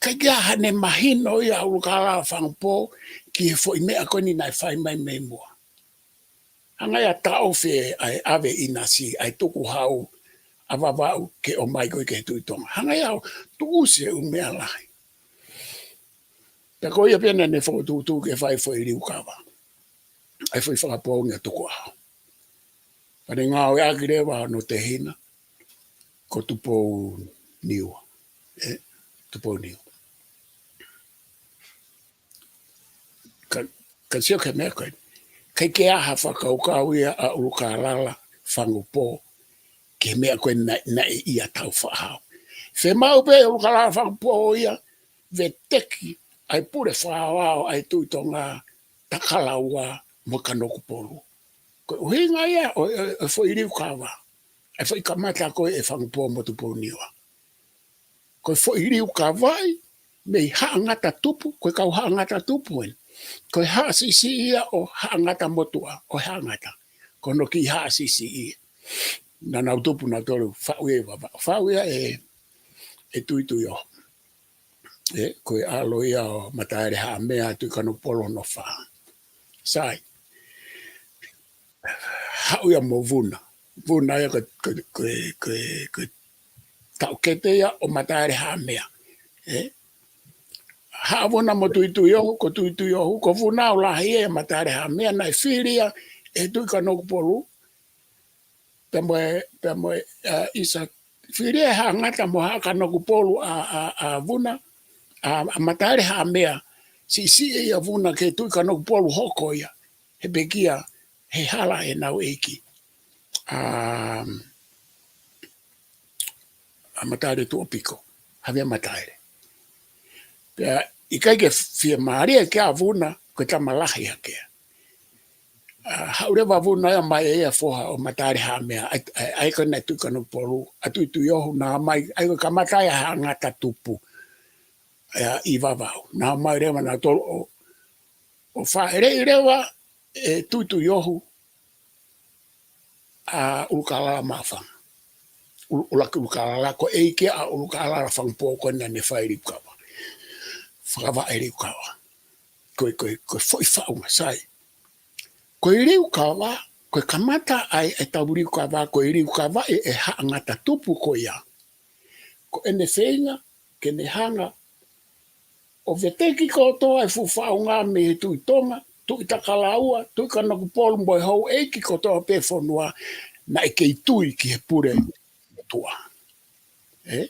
ʻIkai ke ʻi ai haʻane mahino ia ʻa ʻUlukālala Fangupō ki he foʻi meʻa ko eni naʻe fai mai mei muʻa. Hanga ia ʻo taʻofi ʻa e ʻave ʻinasi, ʻa e tukuhau ʻa Vavaʻu ke ʻomai ko ē ki he Tuʻi Tonga. Hanga ia ʻo tuʻusi e ʻū meʻa lahi. Pea ko ia pē naʻa ne fokotuʻutuʻu ke fai foʻi Liukava. ʻA e foʻi fakapoongi ʻa Tukuʻaho. Pea ne ngāueʻaki leva hono tehina ko Tupouniua. ʻE, Tupouniua. Ka, ka sio ki he meʻa ko ē. ʻIkai ke ʻi ai ha fakakaukau ia ʻa ʻUlukālala Fangupō ki he meʻa ko ē naʻe, naʻe ʻia Tāufaʻāhau. Fiemaʻu pē ʻe ʻUlukālala Fangupō ia veteki ʻa e pule fakaaoao ʻa e Tuʻi Tonga, Takalaua mo Kanokupolu. Ko e ʻuhinga ia ʻo, ʻo, ʻo e foʻi Liukava. ʻA e foʻi kamata ko ē ʻe Fangupō mo Tupouniua. Ko e foʻi Liukavaʻi mei Haʻa Ngata Tupu, ko e kau Haʻa Ngata Tupu eni. Ko e haʻa siʻisiʻi ia ʻo Haʻa Ngata Motuʻa, ʻo Haʻa Ngata. Ko hono kiʻi haʻa siʻisiʻi ia. Naʻa nau tupu nautolu, faʻu ia ʻe Vavaʻu, faʻu ia ʻe, ʻe Tuituiohu. ʻE, ko e ʻalo ia ʻo Mataelehaʻamea, Tui Kanokupolu hono fā. Sai. Haʻu ia mo Vuna. Vuna ia ko, ko, ko, ko, ko e taʻokete ia ʻo Mataelehaʻamea. ʻE? Haʻa Vuna mo Tuituiohu, ko Tuituiohu, ko Vuna ʻo lahi ʻe Mataelehaʻamea, naʻe fili ia ʻe Tui Kanokupolu. Pea mo e, pea mo e, ʻa, ʻisa, fili ʻe Haʻa Ngata mo Haʻa Kanokupolu ʻa, ʻa, ʻa Vuna, ʻa, ʻa Mataelehaʻamea, siʻisiʻi ia Vuna ki he Tui Kanokupolu hoko ia, he pekia, he hala ʻenau ʻeiki. ʻA, ʻa Mataeletuʻapiko, Havea Mataele. Pea ʻikai ke fiemālie ki ai ʻa Vuna, ko e tama lahi hake ia. ʻA, haʻu leva Vuna ia mai ʻa e foha ʻo Mataelehaʻamea, ʻa e, ʻa e, ʻa e ko ē naʻe Tui Kanokupolu, ʻa Tuituiohu naʻa mai, ʻa e ko e kamata ia Haʻa Ngata Tupu. ʻA ia ʻi Vavaʻu, naʻa mai leva nautolu ʻo, ʻo fāʻeleʻi leva, ʻe Tuituiohu ʻa ʻUlukālala Maʻufanga. ʻUlu-, ʻUluaki ʻUlukālala, ko e ʻeiki ʻa ʻUlukālala Fangupō ko ē naʻa ne fai e liukava. Fakavaʻe liukava. Ko e, ko e, ko e foʻi faʻunga, sai. Ko e liukava, ko e kamata ʻa e, ʻetau liukava, ko e liukavaʻi e haʻa ngata tupu ko ia. Ko ʻene feinga ke ne hanga ʻo veteki kotoa e fuʻu faʻunga mei he Tuʻi Tonga, Tuʻi Takalaua, Tuʻi Kanokupolu mo e houʻeiki kotoa pē fonua naʻe kei tui ki he pule motuʻa. Ē?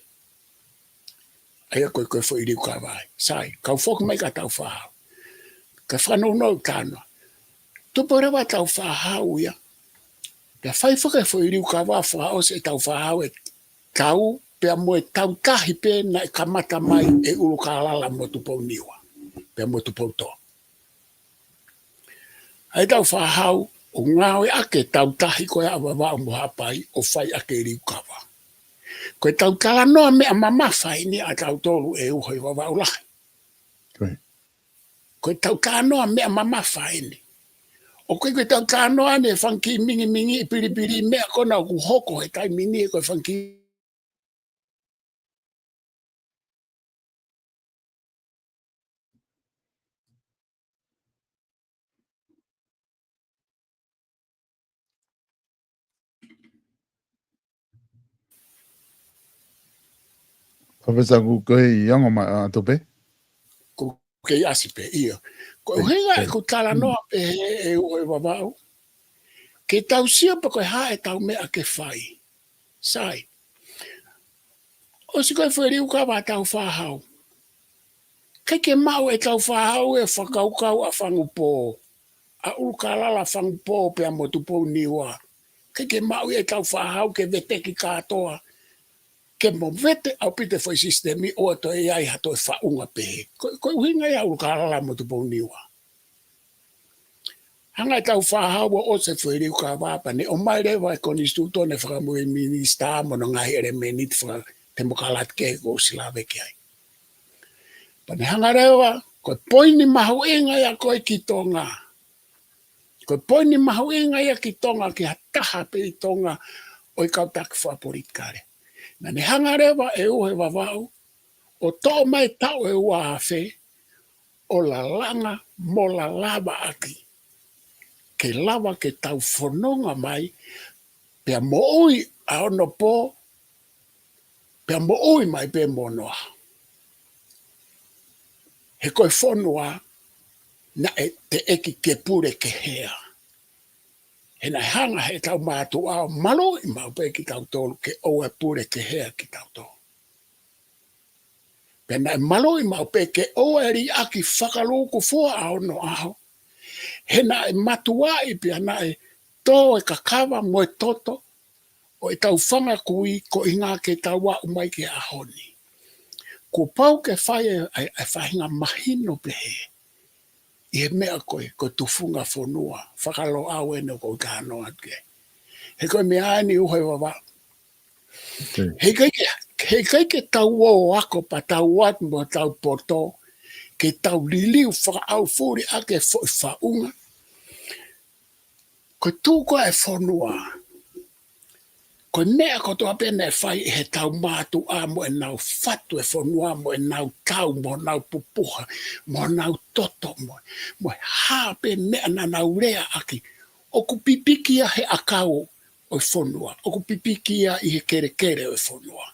ʻA ia ko e, ko e foʻi liukava ia. Sai, kau foki mai kia Tāufaʻāhau. Kae fakanounou ki he talanoa. Tupu leva ʻa Tāufaʻāhau ia. Pea fai foki e foʻi liukava fakaʻosi ʻe Tāufaʻāhau e tau, pea mo e tau tahi pē naʻe kamata mai ʻe ʻUlukālala mo Tupouniua. Pea mo Tupoutō. ʻA ia Tāufaʻāhau, ʻo ngāueʻaki e tau tahi ko ia ʻa Vavaʻu mo Haʻapai, ʻo fai ʻaki e liukava. Ko e tau talanoa meʻa mamafa eni ʻa tautolu ʻe Uhoivavaʻu lahi. Ko e tau talanoa meʻa mamafa eni. ʻOku ʻikai ko e tau talanoa eni e fanga kiʻi mingimingiʻi pilipili meʻa ko ena ʻoku hoko he taimi ni, ko e fanga kiʻi Palōfesa, ʻoku ke ʻi he ongo mai atu pē? ʻOku ou kei ʻasi pē, ʻio. Ko e ʻuhinga ʻeku talanoa pē he ʻe Uhoivavaʻu, ke tau sio pe ko e hā ʻetau meʻa ke fai. Sai. ʻOsi ko e foʻi liukava ʻa Tāufaʻāhau. ʻIkai ke maʻu ʻe Tāufaʻāhau e fakakaukau ʻa Fangupō, ʻa ʻUlukālala Fangupō pea mo Tupouniua. ʻIkai ke maʻu ʻe Tāufaʻāhau ke veteki kātoa, ke movete ʻaupito e foʻi sisitemi ʻo toe ʻi ai ha toe faʻunga pehē. Ko, ko e ʻuhinga ia ʻa ʻUlukālala mo Tupouniua. Hanga ʻe Tāufaʻāhau ʻo ʻosi e foʻi liukava pea ne ʻomai leva e konisitūtone fakamui ʻe he minisitā mo hono ngaahi ʻelemēniti fakatemokalati kehe kuo u ʻosi lave ki ai. Pea ne hanga leva, ko e poini mahuʻinga ia ko ē ki Tonga. Ko e poini mahuʻinga ia ki Tonga, ki ha taha pē ʻi Tonga ʻo e kau taki fakapolitikale. Naʻa ne hanga leva ʻe Uhoivavaʻu ʻo toʻo mai e taʻu ʻe ua afe, ʻo lalanga mo lalavaʻaki. Ke lava ke tau fononga mai, pea moʻui ʻa ono pō, pea moʻui mai pē mo ono ʻaho. He ko e fonua, naʻe teʻeki ke pule ke hea. He naʻe hanga heʻetau mātuʻa ʻo maluʻi maʻu pē kitautolu ke ʻoua ʻe pule ke hea kitautolu. Pea naʻe maluʻi maʻu pē ke ʻoua ʻe liʻaki fakalūkufua ʻa ono ʻaho. He naʻe matuaʻi pea naʻe tō e kakava mo e toto ʻo ʻetau fanga kui koeʻuhinga ke tau aʻu mai ki he ʻaho ni. Kuo pau ke fai e, e, e faʻahinga mahino pehē ʻi he meʻa ko ē, ko e tufunga fonua, fakaLoʻau eni ʻoku ou talanoa atu ki ai. He ko e meʻa eni Uhoivavaʻu. He ʻikai ke, he ʻikai ke tau ō ako pea tau ō atu mo tau poto, ke tau liliu fakaʻaufuli ʻaki e foʻi faʻunga. Ko e tuʻu ko ē e fonua, ko e meʻa kotoa pē naʻe fai ʻe heʻetau mātuʻa mo ʻenau fatu e fonua, mo ʻenau tau, mo ʻenau pupuha, mo ʻenau toto, mo, mo e hā pē meʻa naʻa nau lea ʻaki, ʻoku pipiki ia he ʻakau ʻo e fonua, ʻoku pipiki ia ʻi he kelekele ʻo e fonua,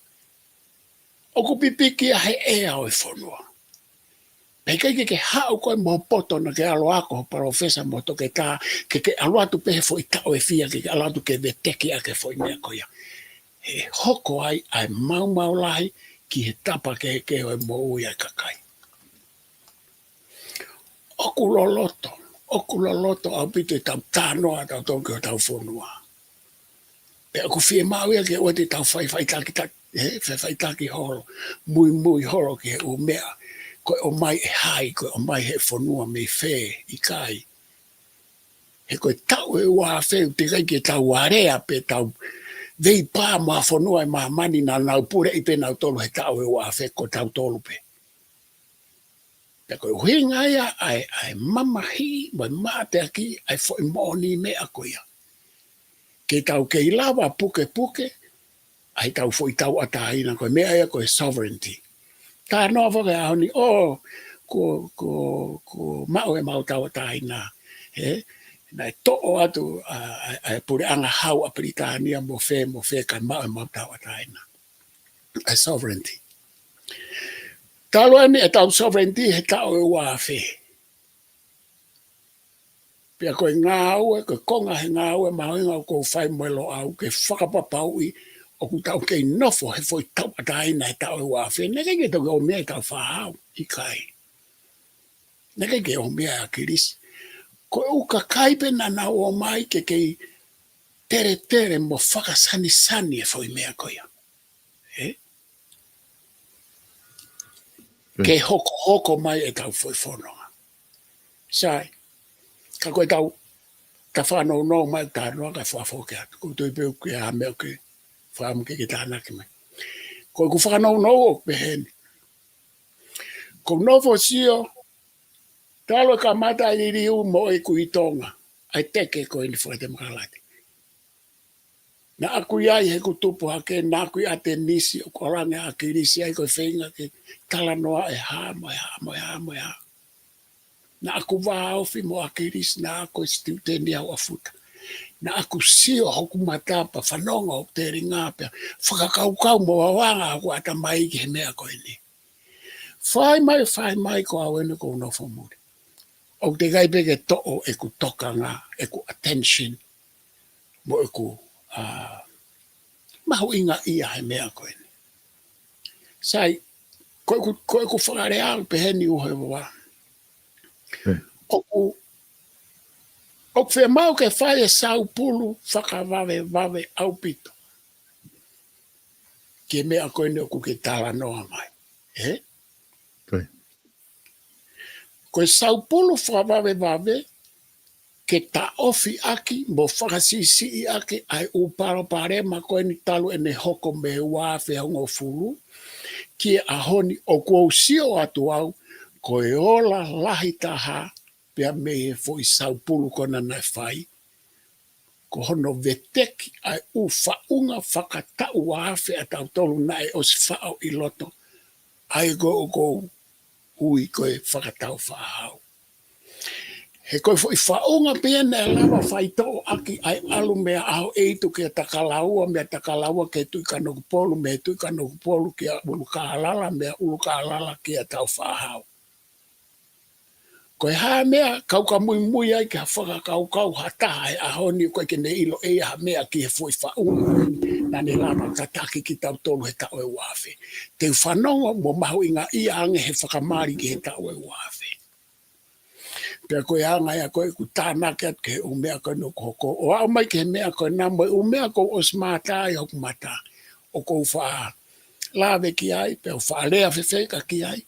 ʻoku pipiki ia he ʻea ʻo e fonua. Pea ʻikai ke ke haʻu koe mo e poto naʻa ke ʻalu ako ho palōfesa mo e toketā, ke ke ʻalu atu pē he foʻi taʻu ʻe fiha, ke ke ʻalu atu ke veteki ʻaki e foʻi meʻa ko ia. He hoko ai ʻa e maumau lahi ki he tapa kehekehe ʻo e moʻui ʻa e kakai. ʻOku loloto, ʻoku loloto ʻaupito ʻetau talanoa ʻatautolu ki hotau fonua. Pea ʻoku fiemaʻu ia ke ʻoua te tau fai faʻitaki taki, ē, fai faʻitaki holo, muimui holo ki he ʻū meʻa, ko e ʻomai ʻe hai, ko e ʻomai ʻe he fonua mei fē, ʻikai. He ko e taʻu ʻe ua afe ʻoku teʻeki ai ke tau alea pe tau veipā mo ha fonua ʻi māmani naʻa nau puleʻi pē nautolu he taʻu ʻe ua afe ko tautolu pē. Pea ko e ʻuhinga ia ʻa e, ʻa e mamahiʻi mo e mateaki ʻa e foʻi moʻoniʻi meʻa ko ia. Ke tau kei lava pukepuke ʻa e tau foʻi tauʻatāina, ko e meʻa ia ko e sovereignty. Talanoa foki he ʻaho ni, ʻo, ko, ko, ko maʻu ʻemau tauʻatāina, ē? Naʻe toʻo atu ʻa, ʻa, ʻa e puleʻanga hau ʻa Pilitānia mo fē, mo fē kae maʻu ʻemau tauʻatāina. ʻA e sovereignty. Talu eni ʻetau sovereignty he taʻu ʻe ua afe. Pea ko e ngāue, ko e konga he ngāue mahuʻinga ʻoku ou fai mo e Loʻau ke fakapapauʻi ʻoku tau kei nofo he foʻi tauʻatāina he taʻu ʻe ua afe. Naʻe ʻikai ke tau ō mai he taʻu fā haʻu, ʻikai. Naʻe ʻikai ke ō mai ʻa ʻAkilisi. Ko e ʻū kakai pē naʻa nau ō mai ke kei teletele mo fakasanisani e foʻi meʻa ko ia. Ē? Ke hokohoko mai ʻetau foʻi fononga. Sai, ka ko ʻetau, ta fakanounou mai ta noa ka fakafoki atu. Ko tui pē ke ha meʻa ke fakamu ke ke tānaki mai. Ko ʻeku fakanounou ʻoku peheni. Ko nofo sio, talu e kamata ʻa e liliu mo ʻeku ʻi Tonga, ʻa e teke ko eni fakatemokalati. Naʻa ku ʻi ai heʻeku tupu hake, naʻa ku ʻi ʻAtenisi, ʻoku ʻalu ange ʻa ʻAkilisi ai ko e feinga ke talanoa e hā mo e hā mo e hā mo e hā. Naʻa ku vāofi mo ʻAkilisi, naʻa ko e sitiuteni au ʻa Futa. Naʻa ku sio hoku mata pea fanongo hoku telinga pea fakakaukau mo vavanga hoku ʻatamai ki he meʻa ko eni. Fai mai, fai mai ko au eni ʻoku ou nofo muli. ʻOku teʻeki ai pē ke toʻo ʻeku tokanga, ʻeku attention, mo ʻeku, ā, mahuʻingaʻia he meʻa ko eni. Sai, ko ʻeku, ko ʻeku fakalea ʻoku peheni Uhevoa. ʻOku, ʻoku fiemaʻu ke fai e saupulu fakavavevave ʻaupito ki he meʻa ko eni ʻoku ke talanoa mai. Ē? Ko e saupulu fakavavevave ke taʻofi ʻaki mo fakasiʻisiʻi ʻaki ʻa e ʻū palopalema ko eni talu ʻene hoko mei he ua afe hongofulu ki he ʻaho ni, ʻoku ou sio atu au ko e ola lahi taha pea mei he foʻi saupulu ko ena naʻe fai, ko hono veteki ʻa e ʻū faʻunga fakataʻu ua afe ʻa tautolu naʻe ʻosi faʻo ʻi loto, ʻa ia ko ē ʻoku ou ui ko e fakatau faʻahau. He ko e foʻi faʻunga pē ia naʻe lava faitoʻo ʻaki ʻa e ʻalu mei ʻAhoʻeitu kia Takalaua, mei Takalaua kia Tuʻi Kanokupolu, mei Tuʻi Kanokupolu kia ʻUlukālala, mei ʻUlukālala kia Taufaʻāhau. Ko e hā e meʻa ʻoku ka muimui ai ki ha fakakaukau ha taha he ʻaho ni ʻoku ʻikai ke ne ʻilo ʻe ia ha meʻa ki he foʻi faʻunga naʻa ne lava tataki kitautolu he taʻu ʻe ua afe. Te u fanongo mo mahuʻingaʻia ange he fakamali ki he taʻu ʻe ua afe. Pea ko e anga ia ko ē ʻeku tānaki atu ki he ʻū meʻa ko ena ʻoku hoko. ʻO aʻu mai ki he meʻa ko ena mo e ʻū meʻa ʻoku ou ʻosi mātā ʻi hoku mata. ʻOku ou faʻa lave ki ai, pea u faʻa lea fefeka ki ai,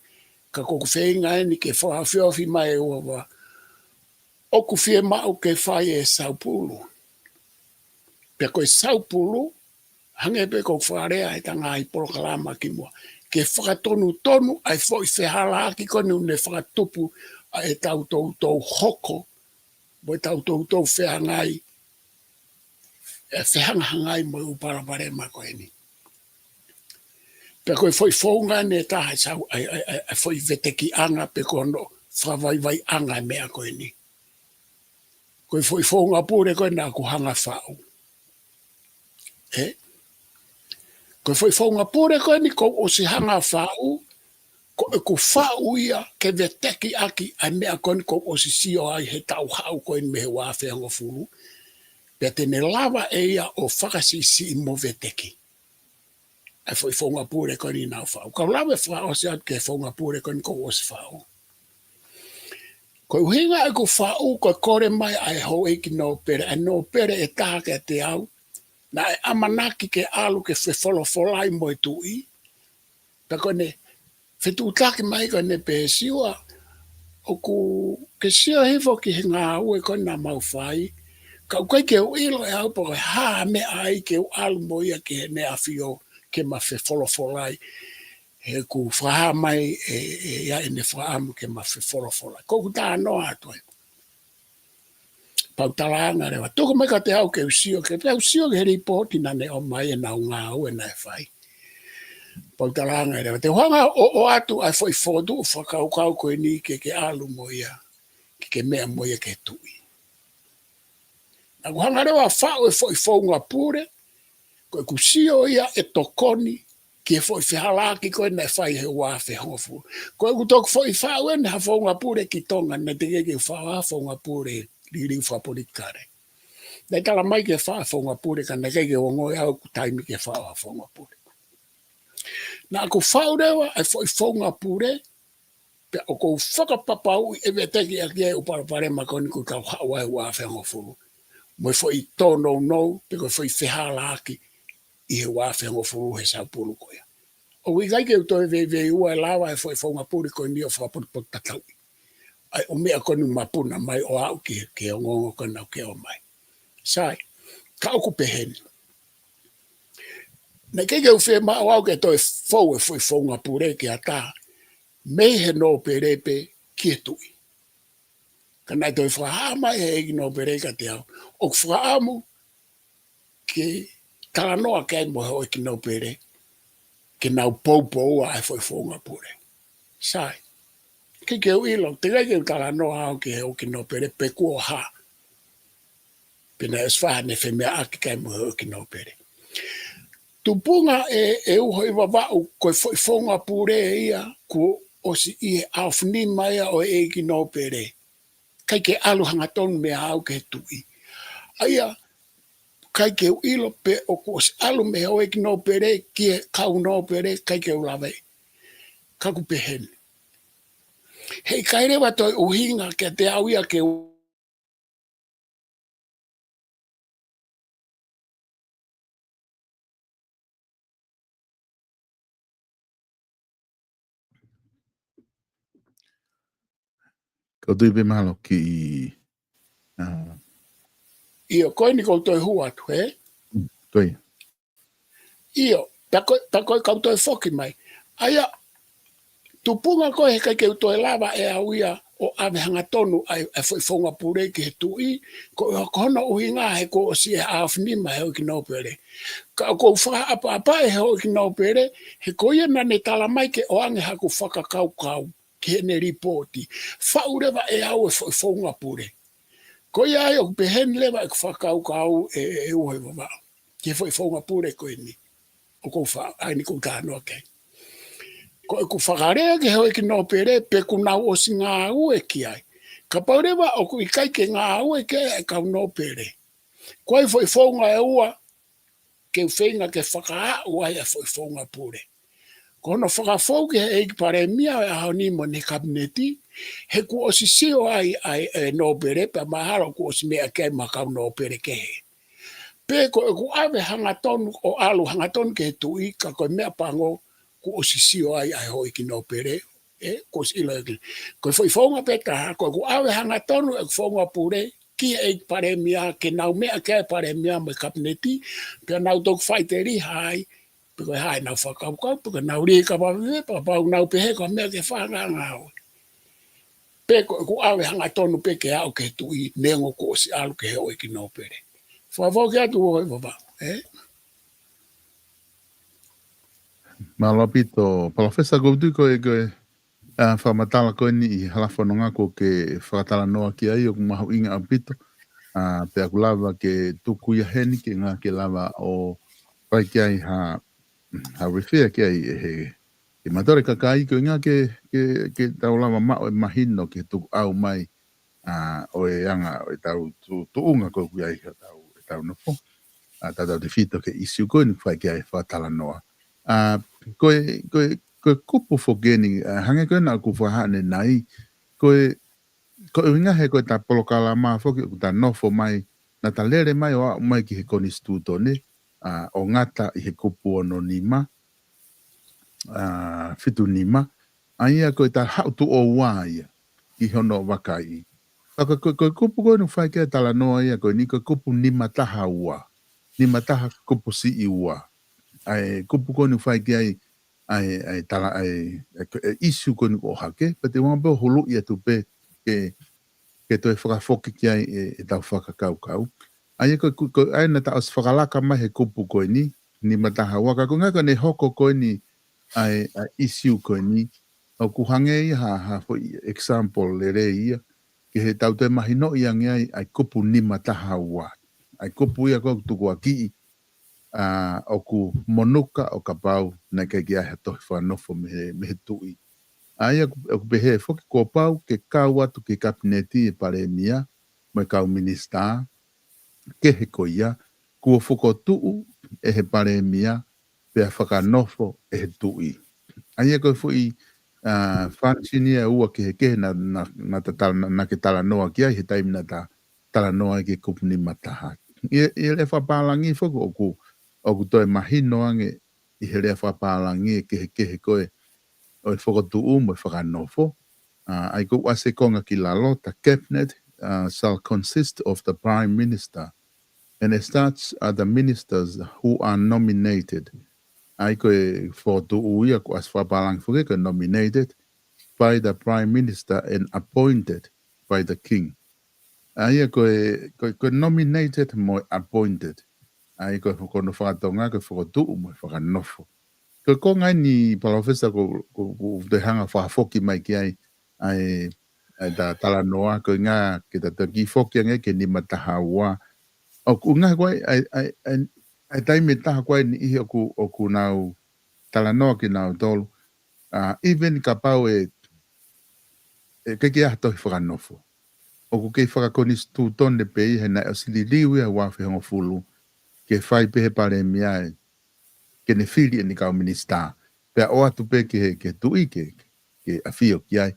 ka ko ʻeku feinga eni ke fakaofiofi mai ʻe Uhevoa. ʻOku fiemaʻu ke fai e saupulu. Pea ko e saupulu, hangē pē ko ʻeku fakalea he ngaahi polokalama kimuʻa, ke fakatonutonu ʻa e foʻi fehālaaki ko eni ʻoku ne fakatupu ʻa ʻetau toutou hoko, mo ʻetau toutou fehangai, ʻe fehangahangai mo e ʻū palopalema ko eni. Pea ko e foʻi founga eni ʻe taha ʻa e sau, ʻa e, ʻa e, ʻa e, ʻa e foʻi vetekiʻanga pe ko hono fakavaivaiʻanga e meʻa ko eni. Ko e foʻi founga pule ko ena ʻoku hanga faʻu. Ē? Ko e foʻi founga pule ko eni kuo u ʻosi hanga faʻu, ko ʻeku faʻu ia ke veteki ʻaki ʻa e meʻa ko eni kuo u ʻosi sio ai he taʻu haʻu ko eni mei he ua afe hongofulu. Pea te ne lava ʻe ia ʻo fakasiʻisiʻi mo veteki ʻa e foʻi founga pule ko eni naʻa ku faʻu. Kau lave fakaʻosi atu ki he founga pule ko eni kuo u ʻosi faʻu. Ko e ʻuhinga ʻeku faʻu ko e kole mai ʻa e houʻeiki nōpele, ʻa e nōpele ʻe taha kiate au, naʻe ʻamanaki ke ʻalu ke fefolofolai mo e tuʻi, pea ko ʻene fetuʻutaki mai ko ʻene pehē, Siua, ʻoku ke sio hifo ki he ngāue ko ena naʻa mau fai, ka ʻoku ʻikai ke u ʻilo ʻe au pe ko e hā e meʻa ai ke u ʻalu mo ia ki Heʻene ʻAfio ke ma fefolofolai. he ʻoku fakahā mai ʻe, ʻe, ʻe ia ʻene fakaʻamu ke ma fefolofola. Ko ʻeku talanoa atu ai. Pea u talaange leva, tuku mai kiate au ke u sio, ke pea u sio ki he lipooti naʻa ne ʻomai ʻenau ngāue naʻe fai. Pea u talaange leva, te u hanga ʻo, ʻoatu ʻa e foʻi fokotuʻu fakakaukau ko eni ke ke ʻalu mo ia, ke ke meʻa mo ia ki he tuʻi. Naʻa ku hanga leva ʻo faʻu e foʻi founga pule, ko ʻeku sio ia ʻe tokoni ki he foʻi fehālaaki ko ē naʻe fai he ua afe hongofulu. Ko ʻeku toki foʻi faʻu eni ha founga pule ki Tonga, naʻe teʻeki ke u faʻu ha founga pule liliu fakapolitikale. Naʻe tala mai ke faʻu founga pule, ka naʻe ʻikai ke u ongoʻi au ʻeku taimi ke faʻu ha founga pule. Naʻa ku faʻu leva e foʻi founga pule, pea ʻoku ou fakapapauʻi ʻe veteki ʻaki e ʻū palopalema ko eni kuo tau haʻu ai he ua afe hongofulu. Mo e foʻi tōnounou, pe ko e foʻi fehālaaki ʻi he ua afe hongofulu he saupulu ko ia. ʻOku ʻikai ke u toe veiveiua e lava e foʻi founga pule ko eni ʻo fakapotopoto tatau. ʻA e ʻū meʻa ko eni mapuna mai ʻo aʻu ki he, ki he ongoongo ko ena ʻoku ke ʻomai. Sai, ka ʻoku pehē ni. Naʻe ʻikai ke u fiemaʻu au ke toe fou e foʻi founga pule ki ha taha, mei he nōpele pē ki he tuʻi. Ka naʻe toe fakahā mai he ʻeiki nōpele kiate au, ʻoku fakaʻamu ke talanoa ki ai mo e houʻeiki nōpele, ke nau poupoua e foʻi founga pule. Sai, ʻikai ke u ʻilo, teʻeki ke u talanoa au ki he houʻeiki nōpele pe kuo hā. Pea naʻe ʻosi fai haʻane femeʻaʻaki ki ai mo e houʻeiki nōpele. Tupunga ʻe, ʻe Uho ʻi Vavaʻu ko e foʻi founga pule ia kuo ʻosi ʻi he ʻaofinima ia ʻo e ʻeiki nōpele. ʻIkai ke ʻalu hangatonu meia au ki he tuʻi. ʻA ia, ʻikai ke u ʻilo pe ʻoku ʻosi ʻalu mei he houʻeiki nōpele ki he kau nōpele, ʻikai ke u lave. Ka ʻoku pehē ni. Heʻikai leva toe ʻuhinga kiate au ia ke u Kau tui pē mahalo ki, ʻa, ʻIo, ko eni ʻoku ou toe hū atu, hē? Mm, ko ia. ʻIo, pea ko, pea ko e kau toe foki mai. ʻA ia, tupunga ko ē heʻikai ke u toe lava ʻe au ia ʻo ʻave hangatonu ʻa e, ʻa e foʻi founga pule ki he tuʻi, ko, ko hono ʻuhinga he kuo ʻosi ʻi he ʻaofinima he houʻeiki nōpele. Ka ʻoku ou fakaʻapaʻapa he houʻeiki nōpele, he ko ia naʻa ne tala mai ke ʻoange haku fakakaukau ki heʻene lipooti. Faʻu leva ʻe au e foʻi founga pule. Ko ia ai ʻoku pehē ni leva ʻeku fakakaukau ʻe, ʻe, ʻe Uho ʻi Vavaʻu ki he foʻi founga pule ko eni. ʻOku ou faʻu, ʻa eni ʻoku ou talanoa ki ai. Ko ʻeku fakalea ki he houʻeiki nōpele pe kuo nau ʻosi ngāue ki ai. Kapau leva ʻoku ʻikai ke ngāue ki ai e kau nōpele, ko e foʻi founga ʻe ua ke u feinga ke fakaaʻu ai e foʻi founga pule. Ko hono fakafou ki he ʻeiki palēmia ʻo e ʻaho ni mo ʻene kapineti, he kuo ʻosi sio ai ʻa e, e nōpele, pea mahalo kuo ʻosi meʻa ki ai mo e kau nōpele kehe. Pe ko ʻeku ʻave hangatonu ʻo ʻalu hangatonu ki he tuʻi, ka ko e meʻa pango kuo ʻosi sio ai ʻa e houʻeiki nōpele, ē, kuo ʻosi ʻilo ʻe ia. Ko e foʻi founga pē taha, ko ʻeku ʻave hangatonu ʻeku founga pule ki he ʻeiki palēmia, ke nau meʻa ki ai e palēmia mo e kapineti, pea nau toki faʻiteliha ai, pe ko e hā ʻenau fakakaukau, pe ko ʻenau lī kapa veve, pea kapau nau pehē ko e meʻa ke fakangāngāue. Pe ko ʻeku ʻave hangatonu pē ke aʻu ki he tuʻi, neongo kuo ʻosi ʻalu ki he houʻeiki nōpele. Fakafoki atu Uho ʻi Vavaʻu, ē? Mālō ʻaupito, Palōfesa, ʻoku ou tui ko e, ko e, ʻa, fakamatala ko eni ʻi he hala fononga ʻoku ke fakatalanoa ki ai ʻoku mahuʻinga ʻaupito. ʻA, pea ʻoku lava ke tuku ia heni ke ngata ke lava ʻo fai ki ai ha, ha refer ki ai ʻe he, ʻe he mātuʻa kakai ko e ngata ke, ke, ke tau lava maʻu e mahino ke tukuʻau mai ʻa, ʻo e anga ʻo ʻetau tu-, tuʻunga ko ē ʻoku ʻi ai hotau, ʻetau nofo. ʻA, tautautefito ki he ʻīsiu ko eni ʻoku fai ki ai e fakatalanoa. ʻA, ko e, ko e, ko e kupu foki eni, ʻa, hangē ko ena ʻoku fakahā ʻanenai, ko e, ko e ʻuhinga he ko ʻeta polokalama foki ʻoku ta nofo mai, naʻa ta lele mai ʻo aʻu mai ki he konisitūtone, ʻa, ʻo ngata ʻi he kupu ono nima, ʻa, fitu nima, ʻa ia ko ʻeta haʻu tuʻo ua ia ki hono vakaiʻi. Ka ko, ko, ko e kupu ko eni ʻoku fai ki ai e talanoa ia ko eni ko e kupu nima taha ua. Nima taha kupu siʻi ua. ʻA e kupu ko eni ʻoku fai ki ai ʻa e, ʻa e tala, ʻa e, ʻa e, ʻa e issue ko eni ʻoku ʻohake, pea te u hanga pē ʻo huluʻi atu pē ke, ke toe fakafoki ki ai e, ʻetau fakakaukau. ʻA ia ko, ko, ko, ʻa ia naʻa ta ʻosi fakalaka mai he kupu ko eni, nima taha ua, ka ko e ʻuhinga ko ʻene hoko ko eni ʻa e, ʻa e issue ko eni, ʻoku hangē ia ha, ha foʻi example lelei ia, ke he tau toe mahinoʻi ange ai, ʻa e kupu nima taha ua. ʻA e kupu ia ko ē ʻoku tukuakiʻi, ʻa, ʻoku monuka ʻo kapau naʻe ʻikai ke ʻi ai ha tohi fakanofo mei he, mei he tuʻi. ʻA ia ʻoku, ʻoku pehē foki kuo pau ke kau atu ki he kapineti e palēmia, mo e kau minisitā, kehe ko ia, kuo fokotuʻu ʻe he palēmia, pea fakanofo ʻe he tuʻi. ʻA ia ko e foʻi, ʻa, function ia ʻe ua kehekehe naʻa, naʻa, naʻa ta tala-, naʻa, naʻa ke talanoa ki ai he taimi naʻa ta talanoa ai ki he kupu nima taha. ʻI, ʻi he lea fakapālangi foki ʻoku, ʻoku toe mahino ange ʻi he lea fakapālangi e kehekehe ko ē ʻo e fokotuʻu mo e fakanofo. ʻA, ʻa ia ko e ʻasi e konga ki lalo, the cabinet, ʻa, shall consist of the prime minister, and as such are the ministers who are nominated. ʻA ia ko e fokotuʻu ia ko e ʻasi fakapālangi foki ko e nominated by the prime minister and appointed by the king. ʻA ia ko e, ko e, ko e nominated mo e appointed. ʻA ia ko e, ko hono faka-Tonga ko e fokotuʻu mo e fakanofo. Ko e konga eni Palōfesa ko, ko, ko te hanga fakafoki mai ki ai, ʻa e, ʻa e ta talanoa ko e ʻuhinga ke ta toki foki ange ki he nima taha ua. ʻOku ʻuhinga ko e, ʻa e, ʻa e, ʻa e, ʻa e taimi ʻe taha ko ē niʻihi ʻoku, ʻoku nau talanoa kinautolu. ʻA, even kapau ʻe, ʻe ʻikai ke ʻi ai ha tohi fakanofo. ʻOku kei fakakonisitūtone pē ia he naʻe ʻosi liliu ia he ua afe hongofulu, ke fai pē he palēmia ē, ke ne fili ʻene kau minisitā. Pea ʻoatu pē ki he, ki he tuʻi ke, ke ʻafio ki ai,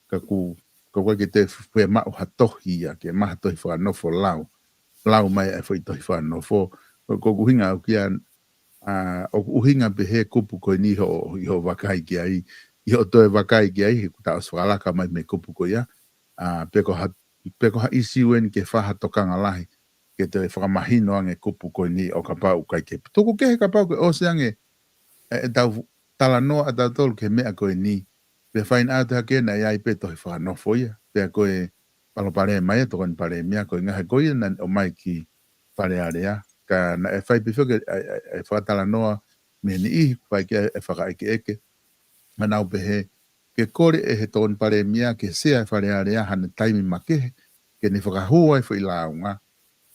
ka ʻoku, ka ʻoku ʻikai ke toe fiemaʻu ha tohi ia, ke maʻu ha tohi fakanofo lau. Lau mai e foʻi tohi fakanofo. Ko, ko ʻeku ʻuhinga ʻaʻaku ia, ʻa, ʻoku ʻuhinga pē he kupu ko eni ʻi hoʻo, ʻi hoʻo vakai ki ai, ʻi hoʻo toe vakai ki ai, he kuo ta ʻosi fakalaka mai mei he kupu ko ia. ʻA, pe ko ha, pe ko ha ʻisiū eni ke fai ha tokanga lahi, ke toe fakamahino ange kupu ko eni ʻo kapau ʻikai ke. Tuku kehe kapau ke ʻosi ange, ʻe, ʻetau talanoa ʻatautolu ki he meʻa ko eni, pea find out hake naʻe ʻi ai pē tohi fakanofo ia, pea ko e palopalema ia, tokoni palēmia, ko e ʻuhinga he ko ia naʻe ʻomai ki Fale Alea, ka naʻe fai pē foki e, e, e, e fakatalanoa mei he niʻihi, fai ki ai e fakaʻekeʻeke, naʻa nau pehē, ke kole ʻe he tokoni palēmia ke sea e Fale Alea haʻane taimi makehe, ke ne fakahū ai foʻi lāunga,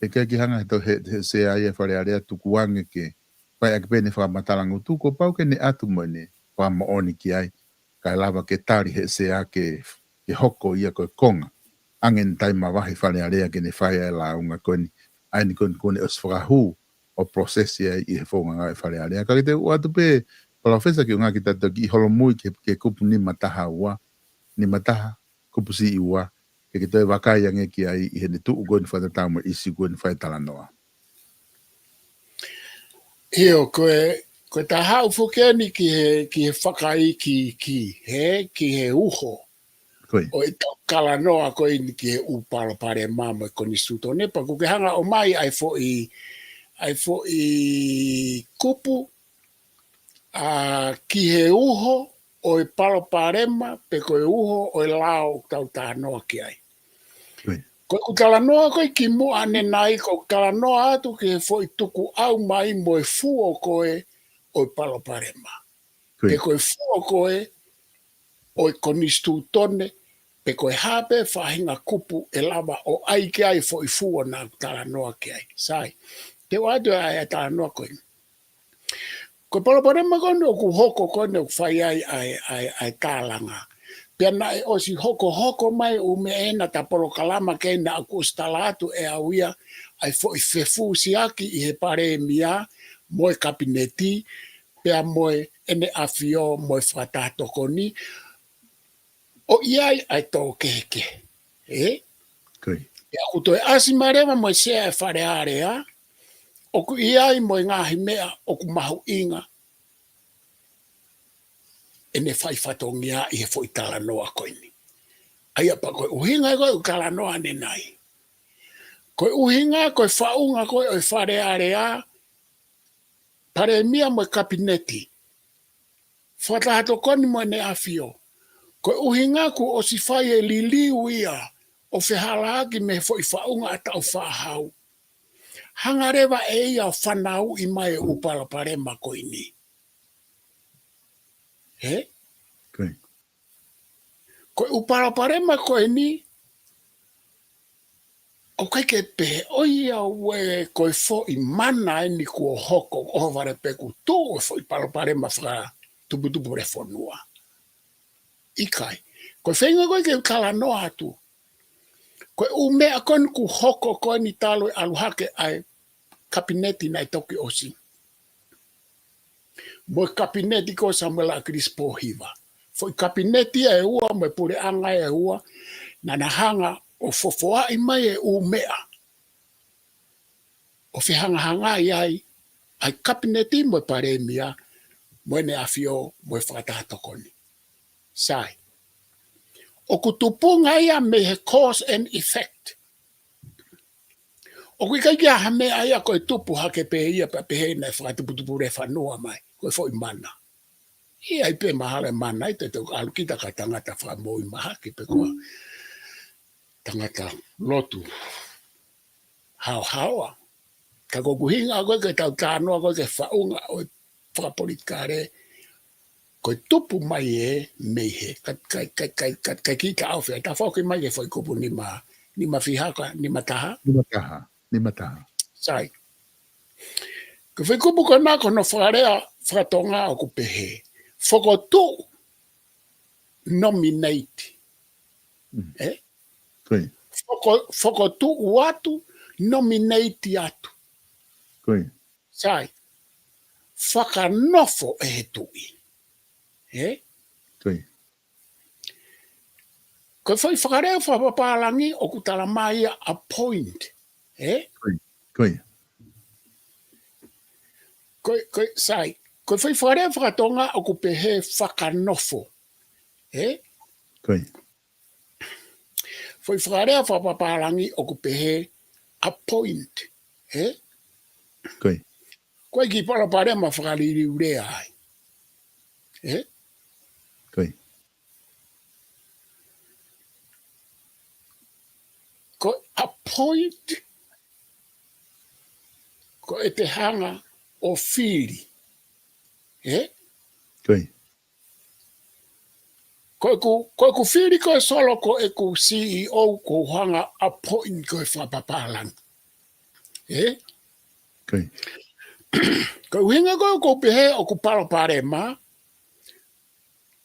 ʻe ʻikai ke hanga he to-, he, he sea ia e Fale Alea tukuange ke, fai ʻaki pē ʻene fakamatala ngutu, kuo pau ke ne ʻatu mo ʻene fakamoʻoni ki ai, kae lava ke tali he sea ke, ke hoko ia ko e konga. Ange ʻene taimi mavahe Fale Alea ke ne fai ai e lāunga ko eni, ʻa eni ko eni kuo ne ʻosi fakahū ʻo process ai ʻi he founga ngāue Fale Alea. Ka ke te u ʻoatu pē, Palōfesa, ke ʻuhinga ke ta toki holomui ki he, ki he kupu nima taha ua, nima taha, kupu siʻi ua, ke ke toe vakai ange ki ai ʻi heʻene tuʻu ko eni fakatatau mo e ʻisiū ko eni fai talanoa. ʻIo, ko e, ko e ta haʻu foki eni ki he, ki he fakaikiiki, he, ki he uho. Ko ia. ʻO ʻetau talanoa ko eni ki he ʻū palopalema mo e konisitūtone, pea ʻoku ke hanga ʻo ʻomai ʻa e foʻi, ʻa e foʻi kupu, ʻa, ki he uho ʻo e palopalema, pe ko e uho ʻo e lao ʻoku tau talanoa ki ai. Ko ia. Ko ʻeku talanoa ko ē kimuʻa ʻanenai, ko ʻeku talanoa atu ki he foʻi tukuʻau mai mo e fuo ko ē ʻo e palopalema. Ko ia. Pe ko e fuo ko ē ʻo e konisitūtone, pe ko e hā pē faʻahinga kupu ʻe lava ʻo ʻai ki ai e foʻi fuo naʻa ku talanoa ki ai. Sai, te u ʻoatu ʻa e talanoa ko ē. Ko e palopalema ko eni ʻoku hoko ko eni ʻoku fai ai ʻa e, ʻa e, ʻa e tālanga. Pea naʻe ʻosi hokohoko mai e ʻū meʻa ʻena, ta polokalama ki ai naʻa ku ʻosi tala atu ʻe au ia, ʻa e foʻi fefusiaki ʻi he palēmia mo e kapineti, pea mo e ʻEne ʻAfio mo e Fakataha Tokoni, ʻo ʻi ai ʻa e tō kehekehe. Ē? Ko ia. Pea ʻoku toe ʻasi mai leva mo e sea e Fale Alea, ʻoku ʻi ai mo e ngaahi meʻa ʻoku mahuʻinga ʻene fai fatongia ʻi he foʻi talanoa ko eni. ʻA ia pea ko e ʻuhinga ko ē ʻeku talanoa ʻanenai. Ko e ʻuhinga, ko e faʻunga ko ē ʻo e Fale Alea, palēmia mo e kapineti. Fakataha Tokoni mo ʻEne ʻAfio. Ko e ʻuhinga kuo ʻosi fai e liliu ia ʻo fehālaaki mei he foʻi faʻunga ʻa Tāufaʻāhau. Hanga leva ʻe ia ʻo fanauʻi mai e ʻū palopalema ko eni. He? Ko e ʻū palopalema ko eni, ʻoku ʻikai ke pehē ʻo ia ʻoku ʻi ai ko e foʻi mana eni kuo hoko ʻo vale pē kuo tuʻu e foʻi palopalema fakatuputupu ʻo e fonua. ʻIkai. Ko e feinga ko ē ke u talanoa atu. Ko e ʻū meʻa ko eni kuo hoko ko eni talu e ʻalu hake ʻa e kapineti naʻe toki ʻosi. Mo e kapineti ko Samuela ʻAkilisi Pōhiva. Foʻi kapineti ʻe ua, mo e puleʻanga ʻe ua, naʻa na hanga ʻo fofoaʻi mai e ʻū meʻa. ʻO fehangahangai ai, ʻa e kapineti mo e palēmia, mo ʻEne ʻAfio, mo e Fakataha Tokoni. Sai. ʻOku tupunga ia mei he cause and effect. ʻOku ʻikai ke ʻi ai ha meʻa ia ko e tupu hake pē ia pea pehē naʻe fakatuputupu ʻo e fonua mai, ko e foʻi mana. ʻI ai pē mahalo e mana ʻi he te ʻalu kita ka tangata fakamoʻui mahaki pe ko ha tangata lotu haohaoa. Ka ko ʻeku ʻuhinga ko ē ke tau talanoa ko ē ki he faʻunga ʻo e fakapolitikale, ko e tupu mai ē mei he, ka, ka, ka kita ʻofi, ʻe tafoki mai ki he foʻi kupu nima, nima fiha ka, nima taha. Nima taha, nima taha. Sai. Ko e foʻi kupu ko ena ko hono fakalea fakatonga ʻoku pehē. Fokotuʻu, nominate. Mm. Ē? Ko ia. Foko-, fokotuʻu atu, nominate atu. Ko ia. Sai. Fakanofo ʻe he tuʻi. Ē? Ko ia. Ko e foʻi fakalea fakapapālangi ʻoku tala mai ia appoint. Ē? Ko ia. Ko ia. Ko e, ko e, sai. Ko e foʻi fakalea fakatonga ʻoku pehē fakanofo. Ē? Ko ia. Foʻi fakalea fakapapālangi ʻoku pehē appoint. Ē? Ko ia. Ko e kiʻi palopalema fakaliliulea ai. Ē? Ko ia. Ko e appoint, ko ʻete hanga ʻo fili. Ē? Ko ia. Ko ʻeku, ko ʻeku fili ko ē Solo ko ʻeku C E O ʻoku ou hanga appoint ko e fakapapālangi. Ē? Ko ia. Ko e ʻuhinga ko ē ʻoku ou pehē ʻoku palopalema,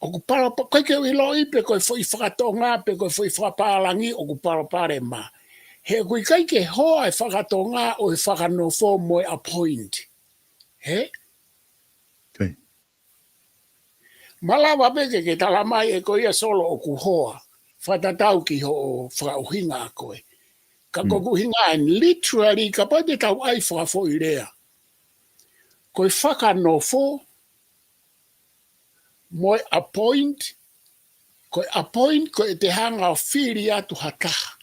ʻoku palopa-, ʻikai ke u ʻiloʻi pe ko e foʻi fakatonga, pe ko e foʻi fakapapālangi ʻoku palopalema. He ʻoku ʻikai ke hoa e fakatonga ʻo e fakanofo mo e appoint. Ē? Ko ia. Malava pē ke ke tala mai ē ko ia Solo ʻoku hoa. Fakatatau ki hoʻo fakaʻuhinga ʻa koe. Ka ko ʻeku ʻuhinga eni literally kapau te tau ʻai fakafoʻilea. Ko e fakanofo mo e appoint, ko e appoint ko ʻete hanga ʻo fili atu ha taha.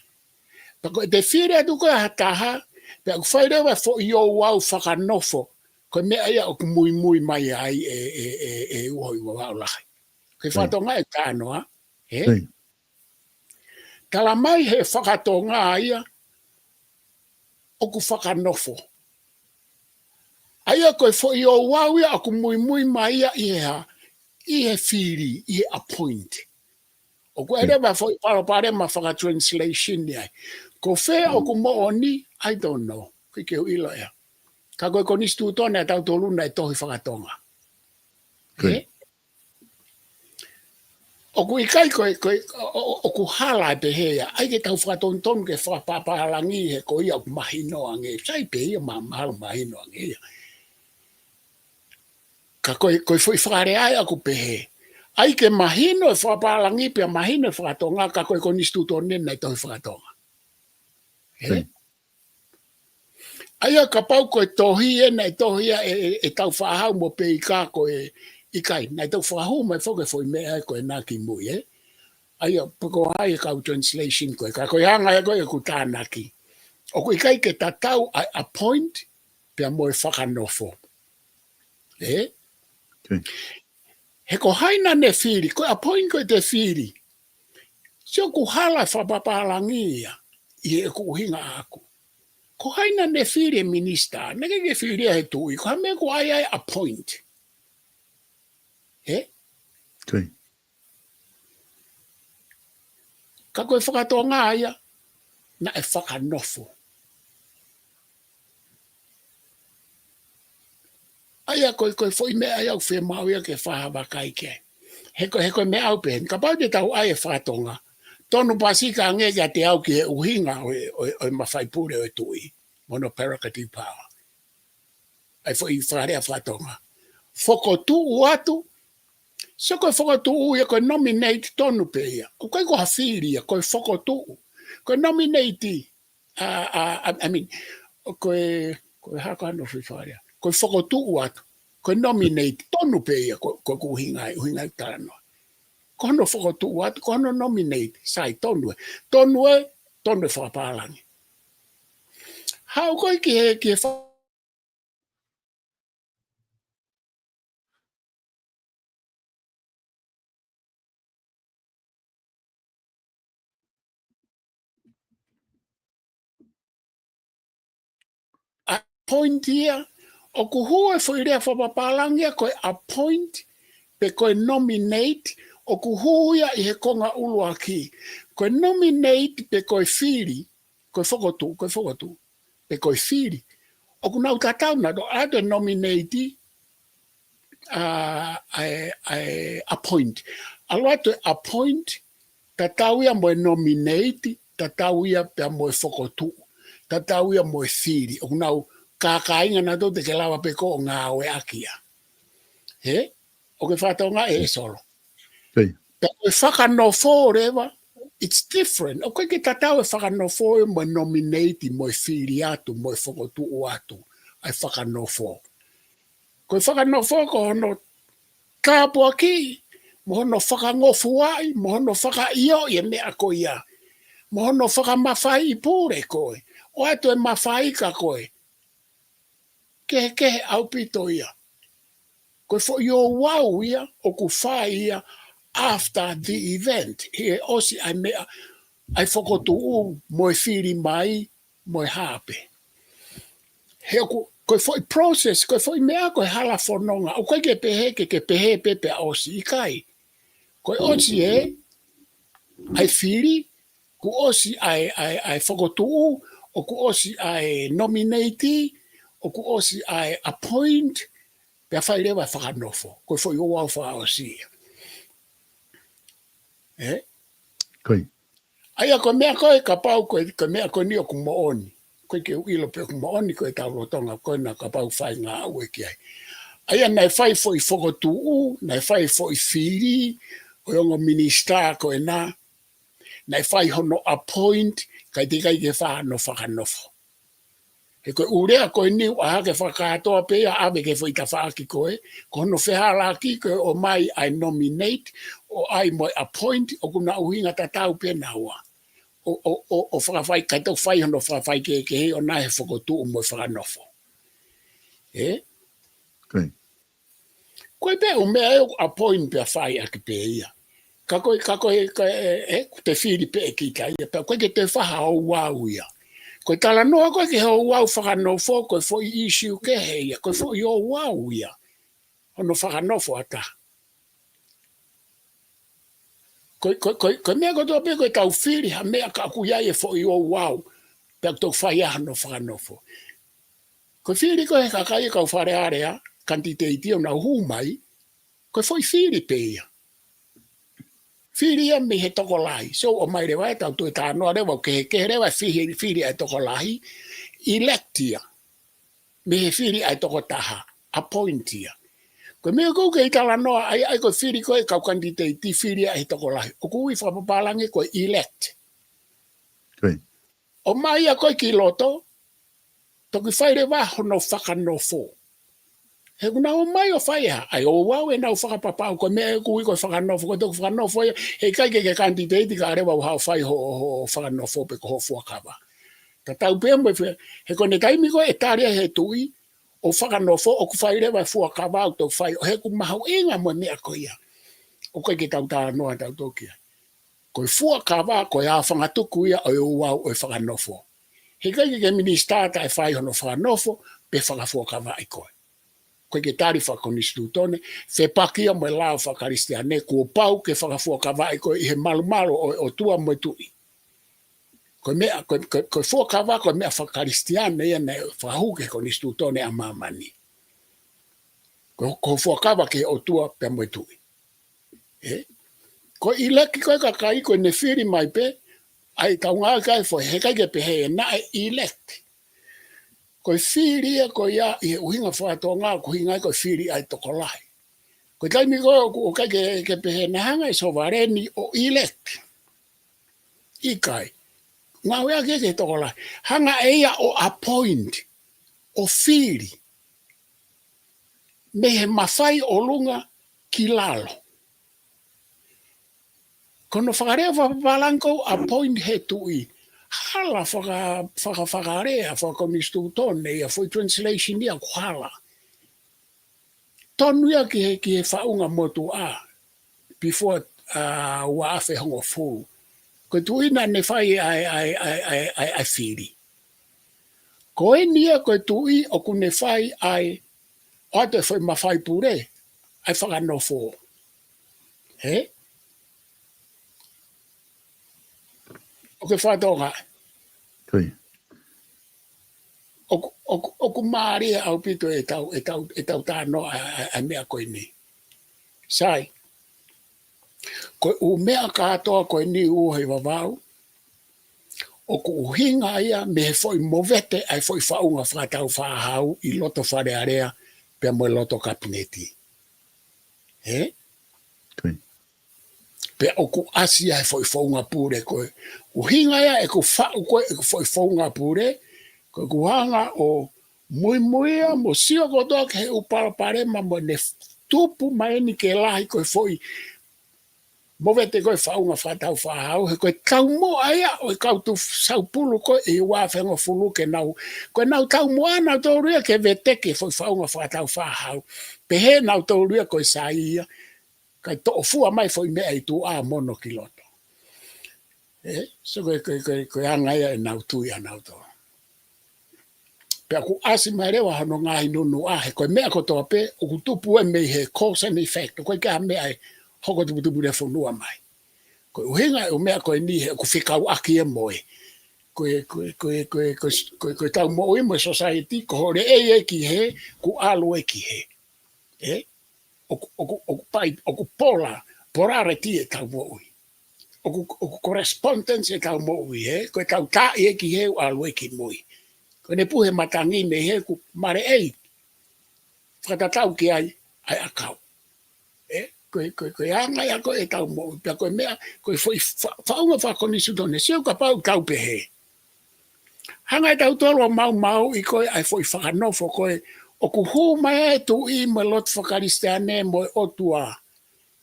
Pea ko ʻete fili atu ko ē ha taha, pea ʻoku fai leva e foʻi ouau fakanofo, ko e meʻa ia ʻoku muimui mai ai e, e, e, e uho ʻi Vavaʻu Lahi. Ko e fakatonga ʻe tanoa, ē? Tala mai he fakatonga ia, ʻoku fakanofo. ʻA ia ko e foʻi ouau ia ʻoku muimui mai ia ʻi he hā, ʻi he fili, ʻi he appoint. ʻOku ʻi ai leva foʻi palopalema fakatranslation ia ai. Ko fē ʻoku moʻoni, I don't know. ʻIkai ke u ʻilo ia. Ka ko e konisitūtone ʻa tautolu naʻe tohi fakatonga. Ē? ʻOku ʻikai ko e, ko e, ʻo, ʻo, ʻoku hala e pehē ia. ʻAi ke tau fakatonutonu ke fakapapālangi he ko ia ʻoku mahino ange. Sai pē ia ma-, mahalo mahino ange ia. Ka ko e, ko e foʻi fakalea ia ʻoku pehē. ʻAi ke mahino e fakapapālangi pea mahino e fakatonga ka ko e konisitūtone naʻe tohi fakatonga. Ē? ʻA ia kapau ko e tohi ē naʻe tohi ia ʻe, ʻe, ʻe Tāufaʻāhau mo Peika ko e ʻikai. Naʻe toki fakahū mai foki e foʻi meʻa ē ko ē naʻe ki mui ē. ʻA ia pe ko hai e kau translation ko ē. Ka ko e anga ē ko ē ʻeku tānaki. ʻOku ʻikai ke tatau ʻa e appoint pea mo e fakanofo. Ē? Ē. He ko hai naʻa ne fili, ko e appoint ko ē te fili. Sio, ʻoku hala e fakapapālangi ia ʻi heʻeku ʻuhinga ʻaʻaku. Ko hai naʻa ne fili e minisitā, naʻe ʻikai ke fili ia he tuʻi, ko e hā e meʻa ʻoku ʻai ai e appoint? Ē? Ka ko e faka-Tonga ia, naʻe fakanofo. ʻA ia ko e, ko e foʻi meʻa ia ʻoku fiemaʻu ia ke fakavakai ki ai. He ko, he ko e meʻa ʻoku pehē ni, kapau te tau ʻai e faka-Tonga, tonu pē siʻi ka ange kiate au ki he ʻuhinga ʻo e, ʻo e, ʻo e mafai pule ʻo e tuʻi, mo hono prerogative power. ʻAi foʻi fakalea faka-Tonga. Fokotuʻu atu, sio, ko e fokotuʻu ia, ko e nominate tonu pē ia. ʻOku ʻikai ko ha fili ia, ko e fokotuʻu. Ko e nominate, a, a, a, I mean, ko e, ko e hā ko hono foʻi fakalea. Ko e fokotuʻu atu. Ko e nominate tonu pē ia, ko, ko ʻeku ʻuhinga, ʻuhinga talanoa. Ko hono fokotuʻu atu, ko hono nominate, sai, tonu ē. Tonu ē, tonu e fakapālangi. Haʻu ko ē ki he, ki he fa- appoint ia, ʻoku hū e foʻi lea fakapapālangi ia ko e appoint, pe ko e nominate, ʻoku hū ia ʻi he konga ʻuluaki. Ko e nominate pe ko e fili, ko e fokotuʻu, ko e fokotuʻu, pe ko e fili. ʻOku nau tatau naʻa nau ʻoatu e nominate, a, ʻa e, ʻa e appoint. ʻAlu atu e appoint, tatau ia mo e nominate, tatau ia pea mo e fokotuʻu, tatau ia mo e fili. ʻOku nau kākāinga naʻa nau te ke lava pē ko ē ʻo ngāueʻaki ia. Ē? ʻOku ke fakatokangaʻi ē, Solo? Pea ko e fakanofo leva, it's different. ʻOku ʻikai ke tatau e fakanofo ia mo e nominate, mo e fili atu, mo e fokotuʻu atu, ʻa e fakanofo. Ko e fakanofo ko hono tāpuakiʻi, mo hono fakangofuaʻi, mo hono fakaʻioʻi e meʻa ko ia, mo hono fakamafaiʻi pule koe, ʻoatu e mafai kia koe. Kehekehe ʻaupito ia. Ko e foʻi ouau ia ʻoku fai ia after the event. He ʻosi ʻa e meʻa, ʻa e fokotuʻu mo e fili mai, mo e hā pē. He ʻoku, ko e foʻi process, ko e foʻi meʻa, ko e hala fononga. ʻOku ʻikai ke pehē, ke, ke pehē pē pea ʻosi, ʻikai. Ko e ʻosi ē, ʻa e fili, kuo ʻosi ʻa e, ʻa e, ʻa e fokotuʻu, ʻoku ʻosi ʻa e nominate, ʻoku ʻosi ʻa e appoint, pea fai leva e fakanofo. Ko e foʻi ouau fakaʻosi ia. Ē? ʻA ia ko e meʻa ko ē kapau ko e, ko e meʻa ko eni ʻoku moʻoni. ʻOku ʻikai ke u ʻilo pe ʻoku moʻoni ko e tau lolotonga ko ena kapau fai ngāue ki ai. ʻA ia naʻe fai foʻi fokotuʻu, naʻe fai foʻi fili, ʻo e ongo minisitā ko ena, naʻe fai hono appoint, kae teʻeki ai ke fai hono fakanofo. He ko e ʻū lea ko eni ʻoku ʻā hake fakakātoa pē ia ʻave ki he foʻi tafaʻaki ko ē, ko hono fehālaaki ko e ʻomai ʻa e nominate, ʻo ʻai mo e appoint, ʻoku na ʻuhinga tatau pē naua. ʻO, ʻo, ʻo, ʻo fakafai, kae toki fai hono fakafaikehekeheʻi ʻo na he fokotuʻu mo e fakanofo. Ē? Ko e pē ʻū meʻa ē ʻoku appoint pea fai ʻaki pē ia. Ka ko e, ka ko e, ka e, ē, ʻoku te fili pē ʻe kita ia, pea ʻoku ʻikai ke toe fai ha ouau ia. Ko e talanoa ko ē ki he ouau fakanofo, ko e foʻi issue kehe ia, ko e foʻi ouau ia. Hono fakanofo ʻa taha. Ko e, ko e, ko e, ko e meʻa kotoa pē ko e tau fili ha meʻa ka ʻoku ʻi ai e foʻi ouau, pea ʻoku toki fai ai hono fakanofo. Ko e fili ko ē he kakai e kau Fale Alea, kanititeiti ʻoku nau hū mai, ko e foʻi fili pē ia. Fili ia mei he tokolahi. So, ʻomai leva e tau toe talanoa leva, ʻoku kehekehe leva e fili, fili ʻa e tokolahi, elect ia. Mei he fili ʻa e tokotaha, appoint ia. Ko e meʻa ʻoku ou kei talanoa ai, ʻa e ko e fili ko ē kau kanititeiti, fili ʻa e tokolahi. ʻOku ui fakapapālangi ko e elect. ʻOmai ia ko ē ki loto, toki fai leva hono fakanofo. He ʻoku nau ō mai ʻo fai ʻa e, ʻa e ouau ʻenau fakapapau, ko e meʻa ʻoku ui ko e fakanofo, ko e toki fakanofo ia, heʻikai ke ke kanititeiti kae leva ʻo haʻu ʻo fai ho, ho fakanofo pe ko ho fuakava. Tatau pē mo e fē, he ko ʻene taimi ko ē ʻe tali ai he tuʻi, ʻo fakanofo, ʻoku fai leva e fuakava ʻoku tau fai, ʻo he ʻoku mahuʻinga mo e meʻa ko ia. ʻOku ʻikai ke tau talanoa tautolu ki ai. Ko e fuakava, ko e aofangatuku ia ʻo e ouau ʻo e fakanofo. He ʻikai ke ke minisitā taʻe fai hono fakanofo, pe fakafuakavaʻi koe. ʻOku ʻikai ke tali fakakonisitūtone, fepaki ia mo e lao fakakalisitiane, kuo pau ke fakafuakavaʻi koe ʻi he malumalu ʻo e ʻOtua mo e Tuʻi. Ko e meʻa, ko e, ko e, ko e fuakava, ko e meʻa fakakalisitiane ia naʻe fakahū ki he konisitūtone ʻa māmani. Ko, ko e fuakava ki he ʻOtua pea mo e Tuʻi. ʻE? Ko e ʻileki ko e kakai ko ʻene fili mai pē, ʻa e kaungā kai foʻi, he ʻikai ke pehē naʻe ʻileki. Ko e fili ia ko ia ʻi he ʻuhinga fakatonga, ko e ʻuhinga ia ko e fili ʻa e tokolahi. Ko e taimi ko ē ʻoku, ʻoku ʻikai ke, ke pehē naʻe hanga ʻe Sovaleni ʻo ʻileki. ʻIkai. Ngāueʻaki ia ki he tokolahi. Hanga ʻe ia ʻo appoint, ʻo fili. Mei he mafai ʻolunga ki lalo. Ko hono fakalea fakapālangi ko e appoint he Tuʻi. Hala faka-, faka-, fakalea, fakakonisitūtone ia, foʻi translation ia ʻoku hala. Tonu ia ki he, ki he faʻunga motuʻa, before, uh, ua afe hongofulu. Ko e Tuʻi naʻa ne fai ʻa e, ʻa e, ʻa e, ʻa e, ʻa e, ʻa e fili. Ko eni ia ko e Tuʻi ʻoku ne fai ʻa e, ʻoatu e foʻi mafai pule, ʻa e fakanofo. He? ʻOku ke fakatokangaʻi? Ko ia. ʻOku, ʻoku, ʻoku mālie ʻaupito ʻetau, ʻetau, ʻetau talanoa ʻa, ʻa, ʻa e meʻa ko eni. Sai. Ko e ʻū meʻa kātoa ko eni ʻoku ʻi Vavau, ʻoku ʻuhinga ia mei he foʻi movete ʻa e foʻi faʻunga fakatau fāhau ʻi loto Fale Alea pea mo e loto Kapineti. He? Ko ia. Pea ʻoku ʻasi ia he foʻi founga pule ko e ʻuhinga ia ʻeku faʻu ko e ʻeku foʻi founga pule, ko ʻeku hanga ʻo muimuia mo sio kotoa ki he ʻū palopalema mo ʻene tupu mai eni ke lahi ko e foʻi movete ko e faʻunga fakatau fāhau, he ko e taumuʻa ia ʻo e kau tuʻu saupulu ko e ua afe hongofulu ke nau, ko e nau taumuʻa nautolu ia ke veteki e foʻi faʻunga fakatau fāhau. Pehē nautolu ia ko e sai ia, kae toʻo fua mai foʻi meʻa ʻi tuʻa mo ono ki loto. ʻE, so ko e, ko e, ko e, ko e anga ia ʻenau tui ʻanautolu. Pea ʻoku ʻasi mai leva hono ngaahi nunuʻa he ko e meʻa kotoa pē, ʻoku tupu ē mei he cause and effect, ʻoku ʻikai ke ʻi ai ha meʻa ʻe hoko tuputupulefonua mai. Ko e ʻuhinga e ʻū meʻa ko eni he ʻoku fekauʻaki ia mo e, ko e, ko e, ko e, ko e, ko e, ko e, ko e tau moʻui mo e society, ko hoʻo leʻei ē ki hē, kuo ʻalu ē ki hē. ʻE? ʻOku, ʻoku, ʻoku pai, ʻoku pola, polarity e tau moʻui. ʻOku, ʻoku correspondence e tau moʻui, ē? Ko e tau taaʻi ē ki hē, ʻalu ē ki mui. Ko ʻene puhe matangi mei hē ʻoku maleʻei. Fakatatau ki ai, ʻa e ʻakau. ʻE? Ko e, ko e, ko e anga ia ko e tau moʻui. Pea ko e meʻa, ko e foʻi fa-, faʻunga fakakonisitūtone, sio kapau tau pehē. Hanga ʻe tautolu ʻo maumauʻi ko e ʻa e foʻi fakanofo ko e ʻoku hū mai ʻa e Tuʻi mo e lotu fakakalisitiane mo e ʻOtua.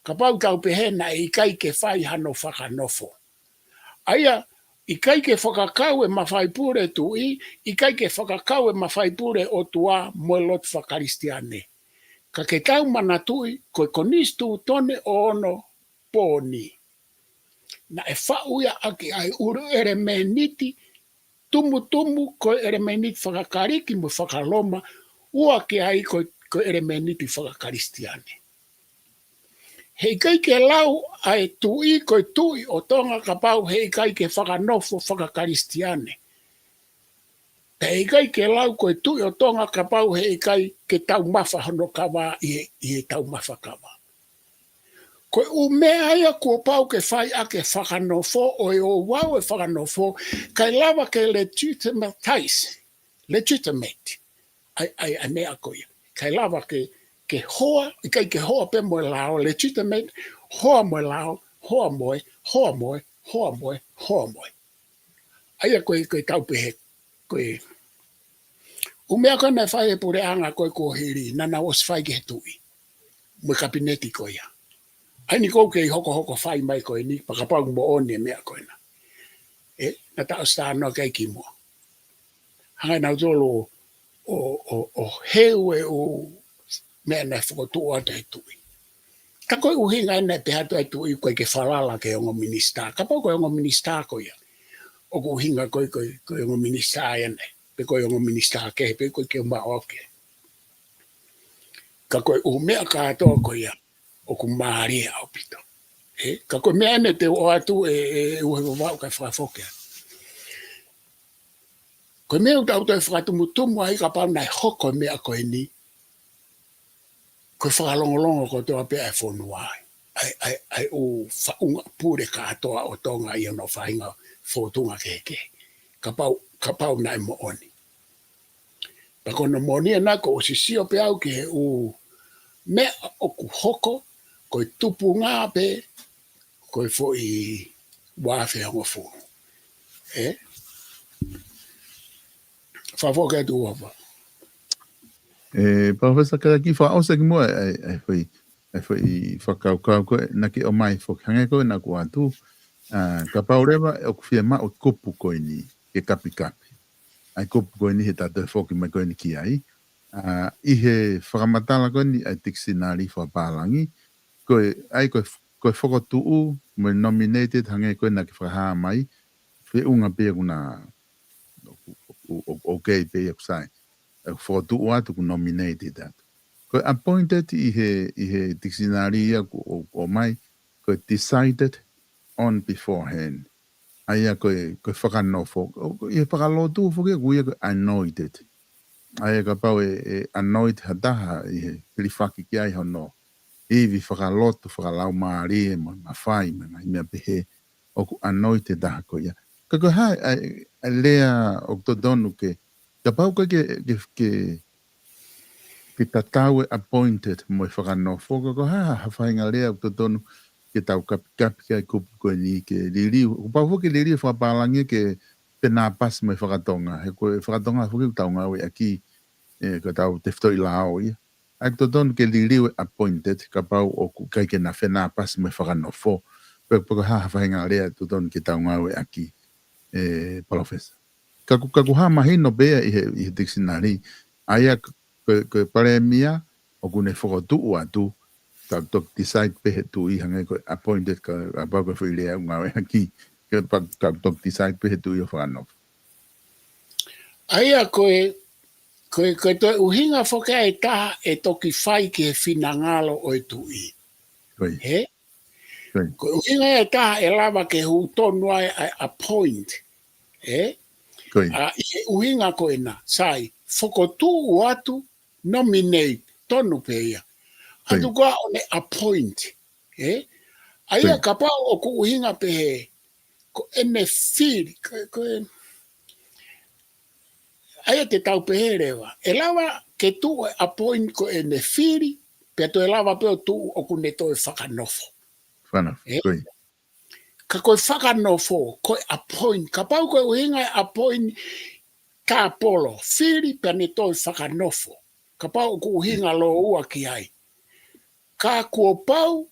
Kapau tau pehē naʻe ʻikai ke fai hano fakanofo. ʻA ia, ʻikai ke fakakau e mafai pule Tuʻi, ʻikai ke fakakau e mafai pule ʻOtua mo e lotu fakakalisitiane. Ka ke tau manatuʻi, ko e konisitūtone ʻo onopooni. Naʻe faʻu ia ʻaki ʻa e ʻuluʻi ʻelemēniti, tumutumu ko e ʻelemēniti fakaKalisi mo fakaLoma, ua ki ai ko, ko e ʻelemēniti fakakalisitiane. He ʻikai ke lau ʻa e Tuʻi, ko e Tuʻi ʻo Tonga kapau he ʻikai ke fakanofo fakakalisitiane. Pea ʻikai ke lau ko e Tuʻi ʻo Tonga kapau he ʻikai ke taumafa hono kava ʻi he, ʻi he taumafa kava. Ko e ʻū meʻa ia kuo pau ke fai ʻaki e fakanofo ʻo e ouau e fakanofo, kae lava ke legitimatize, legitimate, ʻa e, ʻa e, ʻa e meʻa ko ia. Kae lava ke, ke hoa, ʻikai ke hoa pē mo e lao, legitimate, hoa mo e lao, hoa mo e, hoa mo e, hoa mo e, hoa mo e. ʻA ia ko e, ko e tau pehē, ko e ʻū meʻa ko ē naʻe fai he puleʻanga ko ē kuo hili, naʻa nau ʻosi fai ki he Tuʻi. Mo e Kapineti ko ia. ʻA eni ʻoku kei hokohoko fai mai ko eni, pea kapau moʻoni e meʻa ko ena. ʻE, naʻa ta ʻosi talanoa ki ai kimuʻa. Hanga ʻe nautolu ʻo, ʻo, ʻo heu e ʻū meʻa naʻe fokotuʻu atu ʻe he tuʻi. Ka ko e ʻuhinga ena e pehē atu ʻe he tuʻi ʻoku ʻikai ke falala ki he ongo minisitā. Kapau ko e ongo minisitā ko ia, ʻoku ʻuhinga ko e, ko e, ko e ongo minisitā ena, pe ko e ongo minisitā kehe, pe ko e ke maʻo au ke. Ka ko e ʻū meʻa kātoa ko ia, ʻoku mālie ʻaupito. Ē, ka ko e meʻa ena te u ʻoatu ē, ē, ʻe uhe vavau kae fakafoki atu. Ko e meʻa ʻoku tau toe fakatumutumu ai kapau naʻe hoko e meʻa ko eni, ko e fakalongolongo kotoa pē ʻa e fonua ai. ʻA e, ʻa e, ʻa e ʻū faʻunga pule kātoa ʻo Tonga ʻi hono faʻahinga fōtunga kehekehe. Kapau, kapau naʻe moʻoni. Pea ko hono moʻoni ena kuo u ʻosi sio pē au ki he ʻū meʻa ʻoku hoko, ko e tupunga pē, ko e foʻi ua afe hongofulu. Ē? Fakafoki atu Uava. Ē, Palōfesa, ka kiʻi fakaʻosi ki muʻa e, e, e foʻi, e foʻi fakakaukau ko ē naʻa ke ʻomai foki, hangē ko ē naʻa ku ʻoatu, ʻa, kapau leva ʻoku fiemaʻu e kupu ko eni ke kapikapi. ʻA e kupu ko eni he ta toe foki mai ko eni ki ai. ʻA, ʻi he fakamatala ko eni ʻa e tikisinali fakapālangi, ko e, ʻa ia ko e, ko e fokotuʻu mo e nominated hangē ko ē naʻa ke fakahā mai, feʻunga pē ia ʻoku na, ʻo, ʻo, ʻo, ʻo, ʻoku kei pē ia ʻoku sai. ʻOku fokotuʻu atu, ʻoku nominated atu. Ko e appointed ʻi he, ʻi he tikisinali ia ʻoku, ʻo, ʻomai, ko e decided on beforehand. ʻA ia ko e, ko e fakanofo. ʻO, ʻi he fakalotu foki ʻoku ui ia ko e anointed. ʻA ia kapau ʻe, ʻe anoint ha taha ʻi he hilifaki ki ai hono ivi fakalotu, fakalaumālie, mo e mafai, mo e ngaahi meʻa pehē, ʻoku anoint e taha ko ia. Ka ko e hā ʻa e, ʻa e lea ʻoku totonu ke, kapau ko e ke, ke, ke, ke tatau e appointed mo e fakanofo, ka ko e hā ha faʻahinga lea ʻoku totonu ke tau kapikapi ki ai e kupu ko eni ke liliu. Kuo pau foki ke liliu fakapālangi ke penāpasi mo e fakatonga. He ko e fakatonga foki ʻoku tau ngāueʻaki, ē, ko ʻetau tefitoʻi lao ia. ʻA ia ʻoku totonu ke liliu e appointed, kapau ʻoku ʻikai ke na fenāpasi mo e fakanofo. Pe, pe ko e hā ha faʻahinga lea ʻoku totonu ke tau ngāueʻaki, ē, Palōfesa. Ka ʻoku, ka ʻoku hā mahino pē ia ʻi he, ʻi he tikisinali. ʻA ia ko, ko, ko e palēmia, ʻoku ne fokotuʻu atu, ka ʻoku toki decide pē he tuʻi hangē ko e appointed ka, kapau ko e foʻi lea ʻoku ngāueʻaki, ka pa-, ka ʻoku toki decide pē he tuʻi ʻo fakanofo. ʻA ia ko e, ko e, ko e toe ʻuhinga foki ʻe taha ʻe toki fai ki he finangalo ʻo e tuʻi. Ko ia. Hē? Ko ia. Ko e ʻuhinga ʻe taha ʻe lava ke hū tonu ai ʻa e appoint. Ē? Ko ia. ʻA, ʻi he ʻuhinga ko ena, sai, fokotuʻu atu, nominate, tonu pē ia. Ko ia. Atu koā ʻo ne appoint. Ē? ʻA ia Ko ia. kapau ʻoku ʻuhinga pehē, ko ʻene fili, ko, ko e, ʻa ia te tau pehē leva. ʻE lava ke tuʻu e appoint ko ʻene fili, pea toe lava pē ʻo tuʻu ʻoku ne toe fakanofo. Fakanofo, Ē? ko ia. Ka ko e fakanofo, ko e appoint. Kapau ko e ʻuhinga e appoint tāpolo, fili pea ne toe fakanofo. Kapau ʻoku ʻuhinga lōua ki ai. Ka kuo pau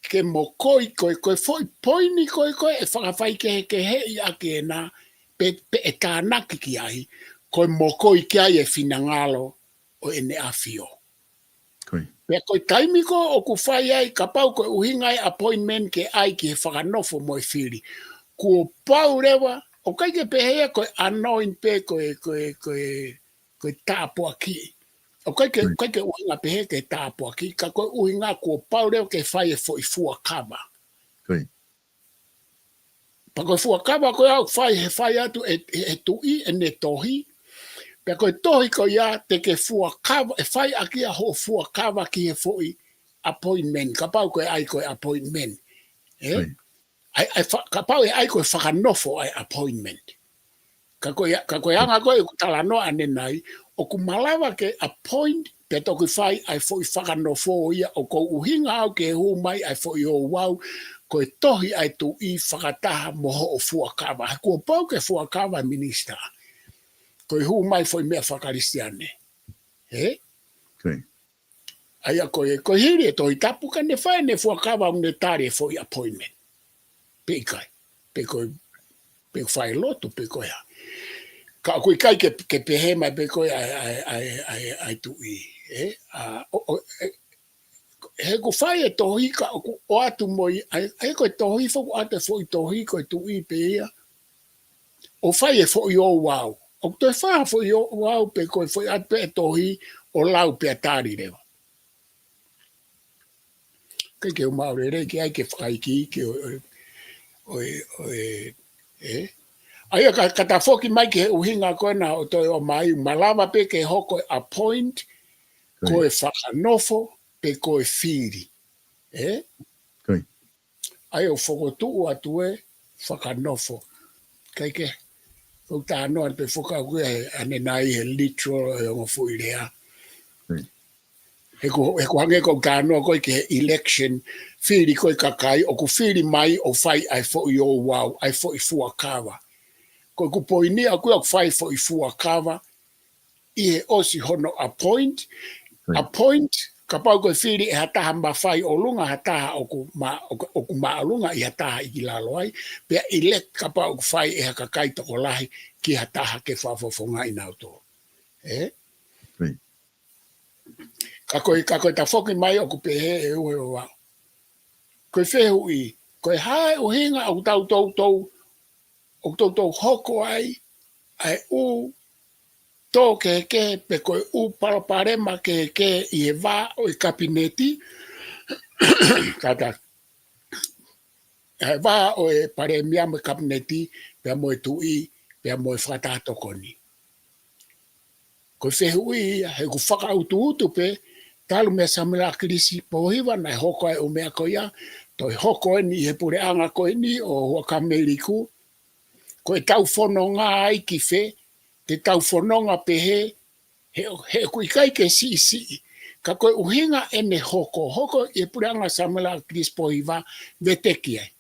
ke mokoi ko e, ko e foʻi poini ko e, ko e ʻe fakafaikehekeheʻi ʻaki ena, pe, pe ʻe tānaki ki ai, ko e mokoi ki ai e finangalo ʻo ʻEne ʻAfio. Ko ia. Pea ko e taimi ko ē ʻoku fai ai, kapau ko e ʻuhinga e appointment ke ʻai ki he fakanofo mo e fili. Kuo pau leva, ʻoku ʻikai ke pehē ia ko e anoint pe ko e, ko e, ko e, ko e tāpuakiʻi. ʻOku ʻikai ke, Ko ia. ʻikai ke ʻuhinga pehē ke tāpuakiʻi, ka ko e ʻuhinga kuo pau leva ke fai e foʻi fuakava. Ko ia. Pea ko e fuakava ko ia ʻoku fai, he fai atu ʻe, ʻe, ʻe he tuʻi ʻene tohi. Pea ko e tohi ko ia te ke fuakava, ʻe fai ʻaki ia hoʻo fuakava ki he foʻi appointment. Kapau ko e ʻai ko e appointment. Ē? Ko ia. ʻAi, ʻai fa-, kapau ʻe ʻai ko e fakanofo ʻa e appointment. Ka ko ia, ka ko e anga ko ē ʻoku talanoa ʻanenai, ʻoku malava ke appoint, pea toki fai ʻa e foʻi fakanofo ia ʻoku ou ʻuhinga au ke hū mai ʻa e foʻi ouau, ko e tohi ʻa e tuʻi fakataha mo hoʻo fuakava. He kuo pau ke fuakava minisitā. Ko e hū mai foʻi meʻa faka-Kalisitiane. Ē? Ko ia. ʻA ia ko e, ko e hili e Tohi Tapu ka ne fai ʻene fuakava ʻo ne tali e foʻi appointment. Pe ʻikai. Pe ko e, pe fai lotu, pe ko e hā. Ka ʻoku ʻikai ke, ke pehē mai pē ko e ʻa e, ʻa e, ʻa e, ʻa e, ʻa e tuʻi, ē? ʻA, ʻo, ʻo, ʻe, he ʻoku fai e tohi ka ʻoku ʻoatu mo ia, ʻa e, ʻa e ko e tohi foki ʻoatu e foʻi tohi ko e tuʻi pē ia. ʻO fai e foʻi ouau. ʻOku toe fai e foʻi ouau pe ko e foʻi ʻatu pē e tohi ʻo lau pea tali leva. Ke ke uma o lele ke ai ke fakaiki ke o, o, o, o, e, e. ʻA ia ka, ka ta foki mai ki he ʻuhinga ko ena ʻo toe ʻomai, malava pē ke hoko e appoint, ko e fakanofo, pe ko e fili. Ē? Ko ia. ʻA ia ʻoku fokotuʻu atu e fakanofo. Kae kehe, ʻoku ou talanoa pē foki au ki he ʻanenai he literal e ongo foʻi lea. Ko ia. He ko, he ko hangē ko ʻeku talanoa ko ē ki he election, fili ko ē kakai, ʻoku fili mai ʻo fai ʻa e foʻi ouau, ʻa e foʻi fuakava. Ko ʻeku poini ʻaʻaku ia ʻoku fai foʻi fuakava, ʻi he ʻosi hono appoint, Ko ia. appoint, kapau ko e fili ʻe ha taha mafai ʻolunga, ha taha ʻoku ma-, ʻoku, ʻoku māʻolunga ʻi ha taha ʻi ki lalo ai, pea elect kapau ʻoku fai ʻe ha kakai tokolahi ki ha taha ke fakafofongaʻi nautolu. Ē? Ko ia. Ka ko e, ka ko e ta foki mai ʻoku pehē ʻe ua ʻo vau. Ko e fehuʻi, ko e hā e ʻuhinga ʻoku tau toutou, ʻoku toutou hoko ai, ʻa e ʻū tō kehekehe pe ko e ʻū palopalema kehekehe ʻi he vā ʻo e kapineti, kātaki, ʻa e vā ʻo e palēmia mo e kapineti, pea mo e tuʻi, pea mo e fakataha tokoni. Ko e fehuʻi ia, he ʻoku fakautuutu pē, talu meia Samiuela ʻAkilisi Pōhiva naʻe hoko ai e ʻū meʻa ko ia, toe hoko eni ʻi he puleʻanga ko eni ʻo Huʻakavameiliku, ko ʻetau fononga ai ki fē, te tau fononga pehē, he, he ʻoku ʻikai ke siʻisiʻi, ka ko e ʻuhinga ʻene hoko, hoko ʻi he puleʻanga Samiuela ʻAkilisi Pōhiva, veteki ai.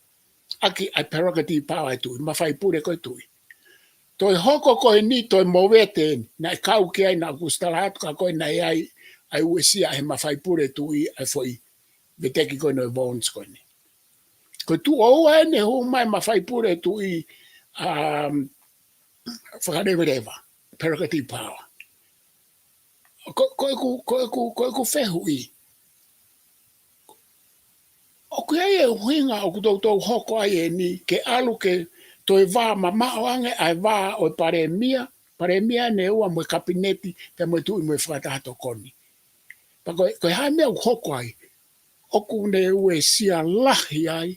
ʻAki ʻa e prerogative power ʻa e tuʻi, mafai pule ko e tuʻi. Toe hoko ko eni, toe movete eni, naʻe kau ki ai naʻa ku talaatu ka ko e naʻe ʻi ai, ʻa e uesia ʻe he mafai pule tuʻi, ʻa e foʻi veteki ko eni ʻo e Vaughan ko eni. Ko e tuʻo ua eni ʻe hū mai mafai pule tuʻi, um, fakaleveleva, prerogative power. Ko, ko ʻeku, ko ʻeku, ko ʻeku fehuʻi. ʻOku ʻi ai e ʻuhinga ʻoku toutou hoko ai eni ke ʻalu ke toe vā mamaʻo ange ʻa e vā ʻo e palēmia, palēmia ʻe ua mo e kapineti, pea mo e tuʻi mo e fakataha tokoni. Pea ko e, ko e hā e meʻa ʻoku hoko ai, ʻoku ne uesia lahi ai,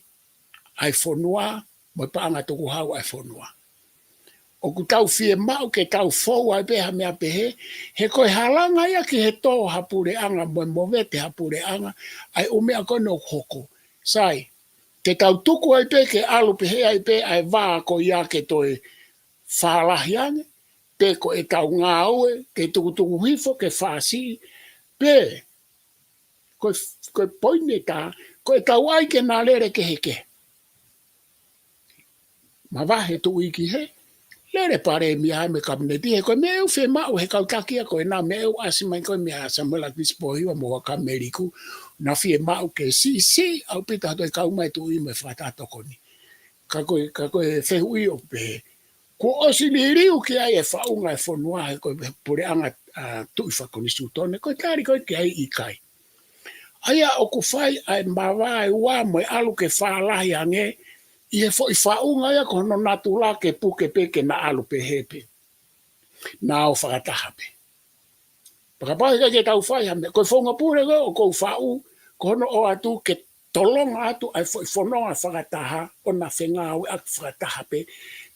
ʻa e fonua, mo e paʻanga tukuhau ʻa e fonua. ʻOku tau fiemaʻu ke tau fou ai pē ha meʻa pehē, he ko e halanga ia ki he tō ha puleʻanga, mo e movete ha puleʻanga, ʻa e ʻū meʻa ko eni ʻoku hoko. Sai, te tau tuku ai pē ke ʻalu pehē ai pē ʻa e vā ko ia ke toe fālahi ange, pe ko ʻetau ngāue, ke tukutuku hifo, ke fāsiʻi, pe ko e, ko e poini ʻe taha, ko ʻetau ʻai ke na lele kehekehe. Mavahe tuʻi ki hē, lele palēmia mo e kapineti, he ko e meʻa ʻoku fiemaʻu he kau taki ia ko ena, meʻa ʻoku ʻasi mai ko e meia Samiuela ʻAkilisi Pōhiva mo Huʻakavameiliku, na fiemaʻu ke siʻisiʻi ʻaupito ha toe kau mai tuʻi mo e fakataha tokoni. Ka ko e, ka ko e fehuʻi ʻoku pehē, kuo ʻosi liliu ki ai e faʻunga e fonua he ko e puleʻanga, a, tuʻi fakakonisitūtone, ko e tali ko ē ki ai ʻikai. ʻA ia ʻoku fai ʻa e mavahe ua mo e ʻalu ke fālahi ange, ʻi he foʻi faʻunga ia ko hono natula ke puke pē ke na ʻalu pehē pē. Na ō fakataha pē. Pea kapau ʻe ʻikai ke tau fai ha meʻa, ko e founga pule ko ē ʻoku ou faʻu, ko hono ʻoatu ke tolonga atu ʻa e foʻi fononga fakataha, ʻo na fengāueʻaki fakataha pē,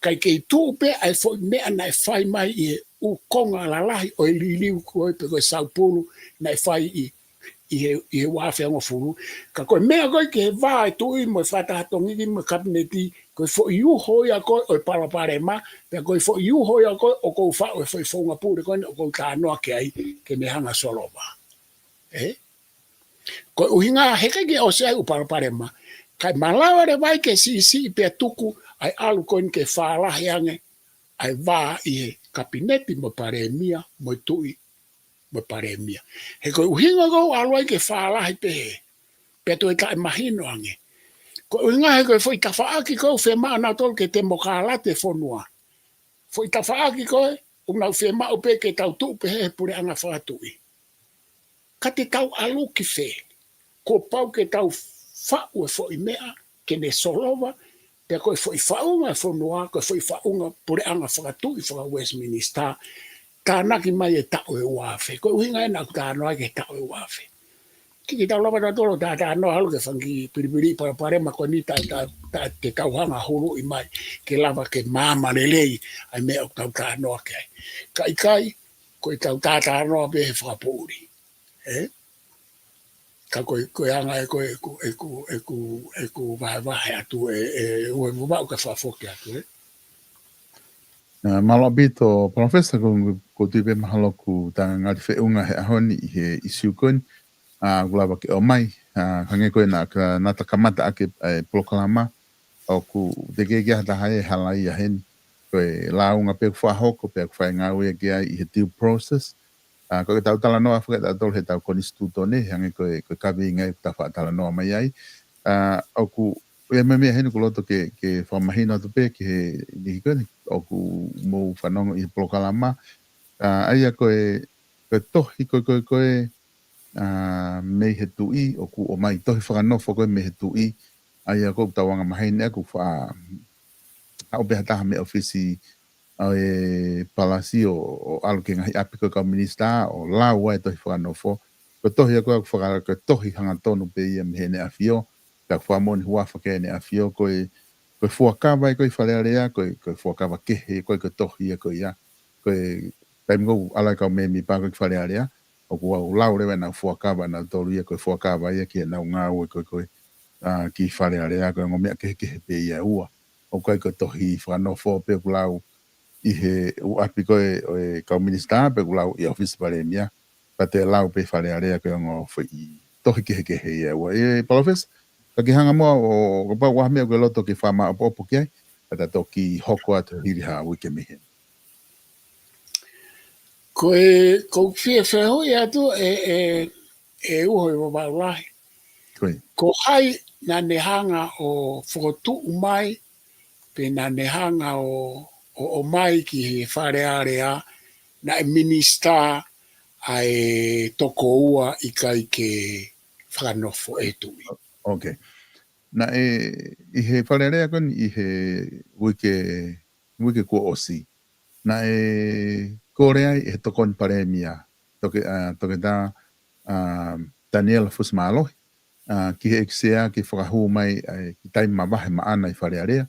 kae kei tuʻu pē ʻa e foʻi meʻa naʻe fai mai ʻi he ʻū konga lalahi ʻo e liliu ko ē pe ko e saupulu naʻe fai ʻi, ʻi he, ʻi he ua afe hongofulu. Ka ko e meʻa ko ē ki he vā e tuʻi mo e fakataha tokoni mo e kapineti, ko e foʻi uho ia ko ē ʻo e palopalema, pea ko e foʻi uho ia ko ē ʻoku ou faʻu e foʻi founga pule ko eni ʻoku ou talanoa ki ai, ke ne hanga ʻo solova. Ē? Ko e ʻuhinga he ʻikai ke ʻosi ai e ʻū palopalema, kae malava leva ai ke siʻisiʻi pea tuku ʻa e ʻalu ko eni ke fālahi ange ʻa e vā ʻi he kapineti mo e palēmia, mo e tuʻi mo e palēmia. He ko e ʻuhinga ʻoku ou ʻalu ai ke fālahi pehē, pea toe taʻemahino ange. Ko e ʻuhinga he ko e foʻi tafaʻaki ʻoku fiemaʻu ʻe nautolu ke temokalati e fonua. Foʻi tafaʻaki ko ē ʻoku nau fiemaʻu pē ke tau tuʻu pē he puleʻanga fakatuʻi. Ka te tau ʻalu ki fē? Kuo pau ke tau faʻu e foʻi meʻa ke ne solova, pea ko e foʻi faʻunga e fonua, ko e foʻi faʻunga puleʻanga fakatuʻi faka-Westminster, tānaki mai e taʻu ʻe ua afe. Ko e ʻuhinga ē naʻa ku talanoa ki he taʻu ʻe ua afe. Ke ke tau lava tautolu ʻo talanoa ʻalu ki he fanga kiʻi pilipili palopalema ko eni taʻe, taʻe, taʻe te tau hanga huluʻi mai ke lava ke maama lelei ʻa e meʻa ʻoku tau talanoa ki ai. Ka ʻikai, ko e tau talanoa pē he fakapoʻuli. Ē? Ka ko e, ko e anga ē ko ē ʻeku, ʻeku, ʻeku, ʻeku vahevahe atu ē, ē, ʻoua ʻe vaʻu ka fakafoki atu ē. Ā, mālō ʻaupito, Palōfesa, ko, ko e tui pē mahalo ʻoku ta ngali feʻunga he ʻaho ni ʻi he ʻisiū ko eni, ā, ʻoku lava ke ʻomai, ā, hangē ko ē naʻa, naʻa ta kamata ʻaki e polokalama, ʻoku teʻeki ke ʻi ai ha taha ʻe halaia heni. Ko e lāunga pē ʻoku fakahoko, pea ʻoku fai e ngāue ki ai ʻi he due process. Ā, ko e tau talanoa fakaʻi tautolu he tau konisitūtone, hangē ko e, ko e kaveinga ʻoku ta faʻa talanoa mai ai. Ā, ʻoku, ʻi ai e meʻa heni ʻoku loto ke, ke fakamahino atu pē ki he niʻihi ko eni ʻoku mou fanongo ʻi he polokalama. Ā, ʻa ia ko e, ko e tohi ko, ko, ko e, ā, mei he tuʻi, ʻoku ʻomai tohi fakanofo ko ē mei he tuʻi, ʻa ia ʻoku tau anga maheni ʻoku faʻa haʻu pē ha taha mei he ʻōfisi ʻo e Palasi ʻo, ʻo ʻalu ki he ngaahi ʻapi ko ē kau minisitā, ʻo lau ai e tohi fakanofo. Ko e tohi ia ko ē ʻoku faka-, ko e tohi hangatonu pē ia mei heʻene ʻafio, pea ʻoku fakamoʻoni huafa ki heʻene ʻafio, ko e, ko e fuakava ia ko ē ʻi Fale Alea, ko e, ko e fuakava kehe, ko e, ko e tohi ia ko ia. Ko e taimi ʻoku ʻalu ai e kau mēmipa ko ē ki Fale Alea, ʻoku lau leva ʻenau fuakava ʻanautolu ia, ko e fuakava ia ki heʻenau ngāue ko ē, ko ē, ā, ki Fale Alea, ko e ongo meʻa kehekehe pē ia ʻe ua. ʻOku ʻikai ko e tohi fakanofo pē ʻoku lau ʻi he ʻū ʻapi ko ē ʻo e kau minisitā pe ʻoku lau ʻi he ʻōfisi Palēmia, ka te lau pē ʻi Fale Alea ko e ongo foʻi tohi kehekehe ia ʻe ua. Ē, Palōfesa, ka ke hanga muʻa ʻo, kapau ʻoku ʻi ai ha meʻa ʻoku ke loto ke fakamāʻopoʻopo ki ai, ka ta toki hoko atu hili ha uike mei heni. Ko e, ʻoku ou fie fehuʻi atu ē, ē, ʻe Uho ʻi Vavaʻu Lahi. Ko ia. Ko hai naʻa ne hanga ʻo fokotuʻu mai, pe naʻa ne hanga ʻo, ʻo, ʻomai ki he Fale Alea, naʻe minisitā ʻa e toko ua ʻikai ke fakanofo ʻe he tuʻi. ʻOkei. Naʻe, ʻi he Fale Alea ko eni ʻi he uike, uike kuo ʻosi. Naʻe kole ai ʻe he Tokoni Palēmia, Toke-, ā, Toketā, ā, Taniela Fusimālohi, ā, ki he ʻEiki Sea ke fakahū mai, ā, ki he taimi mavahe maʻana ʻi Fale Alea.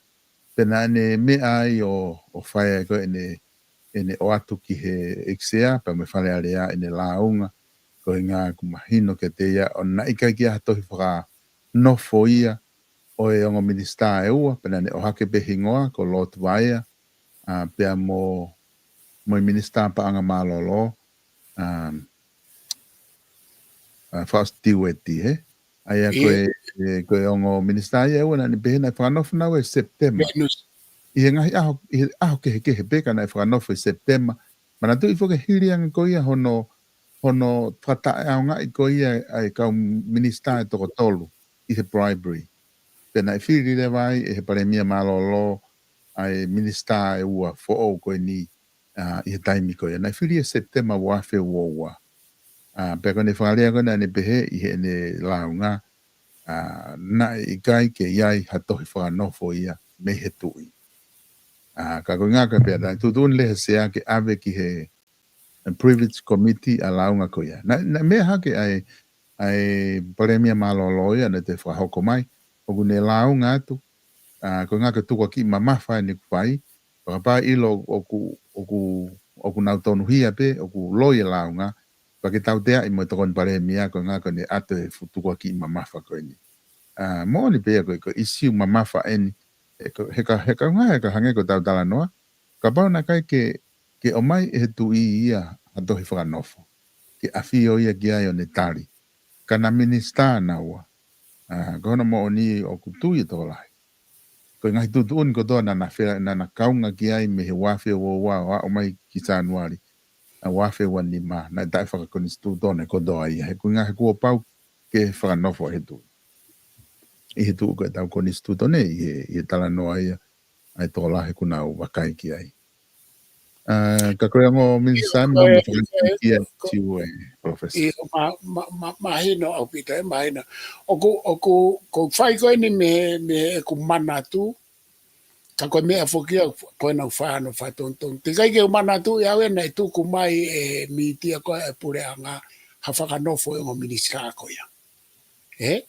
Pea naʻa ne meʻa ai ʻo, ʻo fai ai ko ē ʻene, ʻene ʻoatu ki he ʻEiki Sea, pea mo e Fale Alea ʻene lāunga, ko e ʻuhinga ʻoku mahino kiate ia ʻoku ʻikai ke ʻi ai ha tohi fakanofo ia ʻo e ongo minisitā ʻe ua, pea naʻa ne ʻohake pē hingoa, ko Lord Vaea, ā, pea mo, mo e minisitā paʻanga mālōlō, ā, ā, Faustina Tiueti, hē? ʻA ia ko e, ʻIo. ē, ko e ongo minisitā ia ʻe ua naʻa ne pehē naʻe fakanofo naua ʻi Sepitema. Venus. ʻI he ngaahi ʻaho, ʻi he ʻaho kehekehe pē ka naʻe fakanofo ʻi Sepitema. Manatuʻi foki hili ange ko ia hono, hono fakataʻeʻaongaʻi ko ia ʻa e kau minisitā ʻe toko tolu ʻi he bribery. Pea naʻe fili leva ai ʻe he Palēmia mālōlō ʻa e minisitā ʻe ua foʻou ko eni, ā, ʻi he taimi ko ia. Naʻe fili ʻi Sepitema ua afe ua ua. Ā, pea ko ʻene fakalea ko ē naʻa ne pehē ʻi heʻene lāunga, ā, naʻe ʻikai ke ʻi ai ha tohi fakanofo ia mei he tuʻi. Ā, ka ko e ʻuhinga ko ē pea naʻe tuʻutuʻuni leva ʻe he Sea ke ʻave ki he, ā, Privilege Committee ʻa e lāunga ko ia. Naʻe, naʻe meʻa hake ʻa e, ʻa e Palēmia mālōlō ia naʻe toe fakahoko mai, ʻoku ne lāunga atu, ā, ko e ʻuhinga ko e tukuakiʻi mamafa ʻeni ʻoku fai, pea kapau ʻe ʻilo ʻoku, ʻoku, ʻoku nau tonuhia pē, ʻoku loi e lāunga, pea ke tauteaʻi mo e Tokoni Palēmia, ko e ʻuhinga ko ʻene ʻoatu e fuʻu tukuakiʻi mamafa ko eni. Ā, moʻoni pē ia ko e, ko e ʻisiū mamafa ʻeni, he ko, he ka, he ka ʻuhinga, he ka hangē ko ʻetau talanoa, kapau naʻe ʻikai ke, ke ʻomai ʻe he tuʻi ia ha tohi fakanofo, ke ʻafio ia ki ai ʻo ne tali, ka naʻa minisitā naua. Ā, ko hono moʻoni ʻoku tui e tokolahi ko e ngaahi tuʻutuʻuni kotoa naʻa na fe-, naʻa na kaunga ki ai mei he ua afe ua ua ʻo aʻu mai ki Sānuali, ā, ua afe ua nima, naʻe taʻefakonisitūtone kotoa ia, he ko e ʻuhinga he kuo pau ke fakanofo ʻe he tuʻi. ʻI he tuʻu ko ʻetau konisitūtone, ʻi he, ʻi he talanoa ia ʻa e tokolahi ʻoku nau vakai ki ai. Ka ko e ongo minisitā ʻoku mau fakaʻeiki atu ʻe, Palōfesa. ʻIo, ma, ma, ma, mahino ʻaupito, ʻe mahino. ʻOku, ʻoku, ʻoku fai ko eni mei he, mei heʻeku manatu, ka ko e meʻa foki ia ko ena ʻoku fai hono fakatonutonu. Teʻeki ai ke u manatuʻi au ʻe naʻe tuku mai ʻe he mītia ko ē ʻa e puleʻanga ha fakanofo ʻa e ongo minisitā ko ia. ʻE?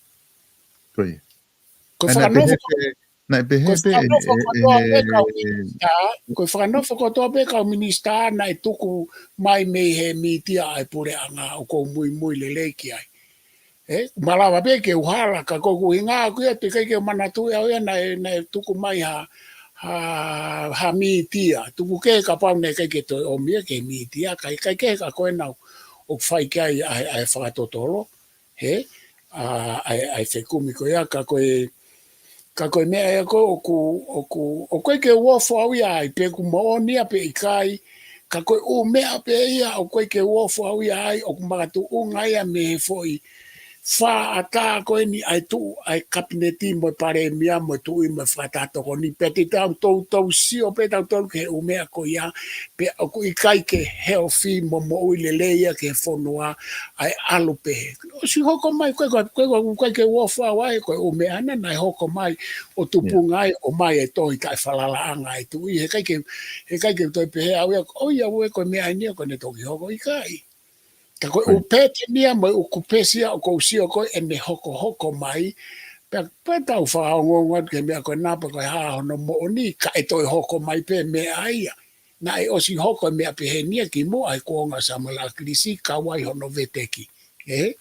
Ko ia. Ko e fakanofo, naʻe pehē pē, ko e fakanofo kotoa pē kau minisitā, ko e fakanofo kotoa pē kau minisitā naʻe tuku mai mei he mītia ʻa e puleʻanga ʻoku ou muimui lelei ki ai. ʻE, malava pē ke u hala, ka ko ʻeku ʻuhinga ʻaʻaku ia teʻeki ai ke u manatuʻi au ia naʻe, naʻe tuku mai ha, ha, ha mītia. Tuku kehe kapau naʻe ʻikai ke toe ʻomi ia ki he mītia, ka ʻikai ke ka ko ena ʻoku fai ki ai ʻa e, ʻa e fakatotolo. He, ʻa, ʻa e, ʻa e fekumi ko ia, ka ko e, ka ko e meʻa ia ko ē ʻoku, ʻoku, ʻoku ʻikai ke u ofo au ia ai, pe ʻoku moʻoni ia pe ʻikai, ka ko e ʻū meʻa pē ia, ʻoku ʻikai ke u ofo au ia ai, ʻoku makatuʻunga ia mei he foʻi fā ʻatā ko eni ʻa e tuʻu ʻa e kapineti mo e palēmia mo e tuʻi mo e fakataha tokoni, pea te tau toutou sio pē tautolu ki he ʻū meʻa ko ia, pea ʻoku ʻikai ke healthy mo moʻui lelei ia ki he fonua, ʻa e ʻalu pehē. ʻOsi hoko mai, ko e, ko e, ko e, ko e, ko e ke u ofo au ai, ko e ʻū meʻa ena naʻe hoko mai, ʻo tupunga ai, ʻomai e tohi taʻefalalaʻanga ʻa e tuʻi, he ʻikai ke, he ʻikai ke u toe pehē au ia, ʻoiauē ko e meʻa eni ia ko ʻene toki hoko, ʻikai. Ka ko e ʻū pēteni ia mo e ʻū kupesi ia ʻoku ou sio ko ē ʻene hokohoko mai, pea, pea tau fakaongoongo atu ki he meʻa ko ena pe ko e hā hono moʻoni, ka ʻe toe hoko mai pē meʻa ia. Naʻe ʻosi hoko e meʻa pehē ni ia kimuʻa he kuonga ʻo Samuela ʻAkilisi, kau ai hono veteki. ʻE?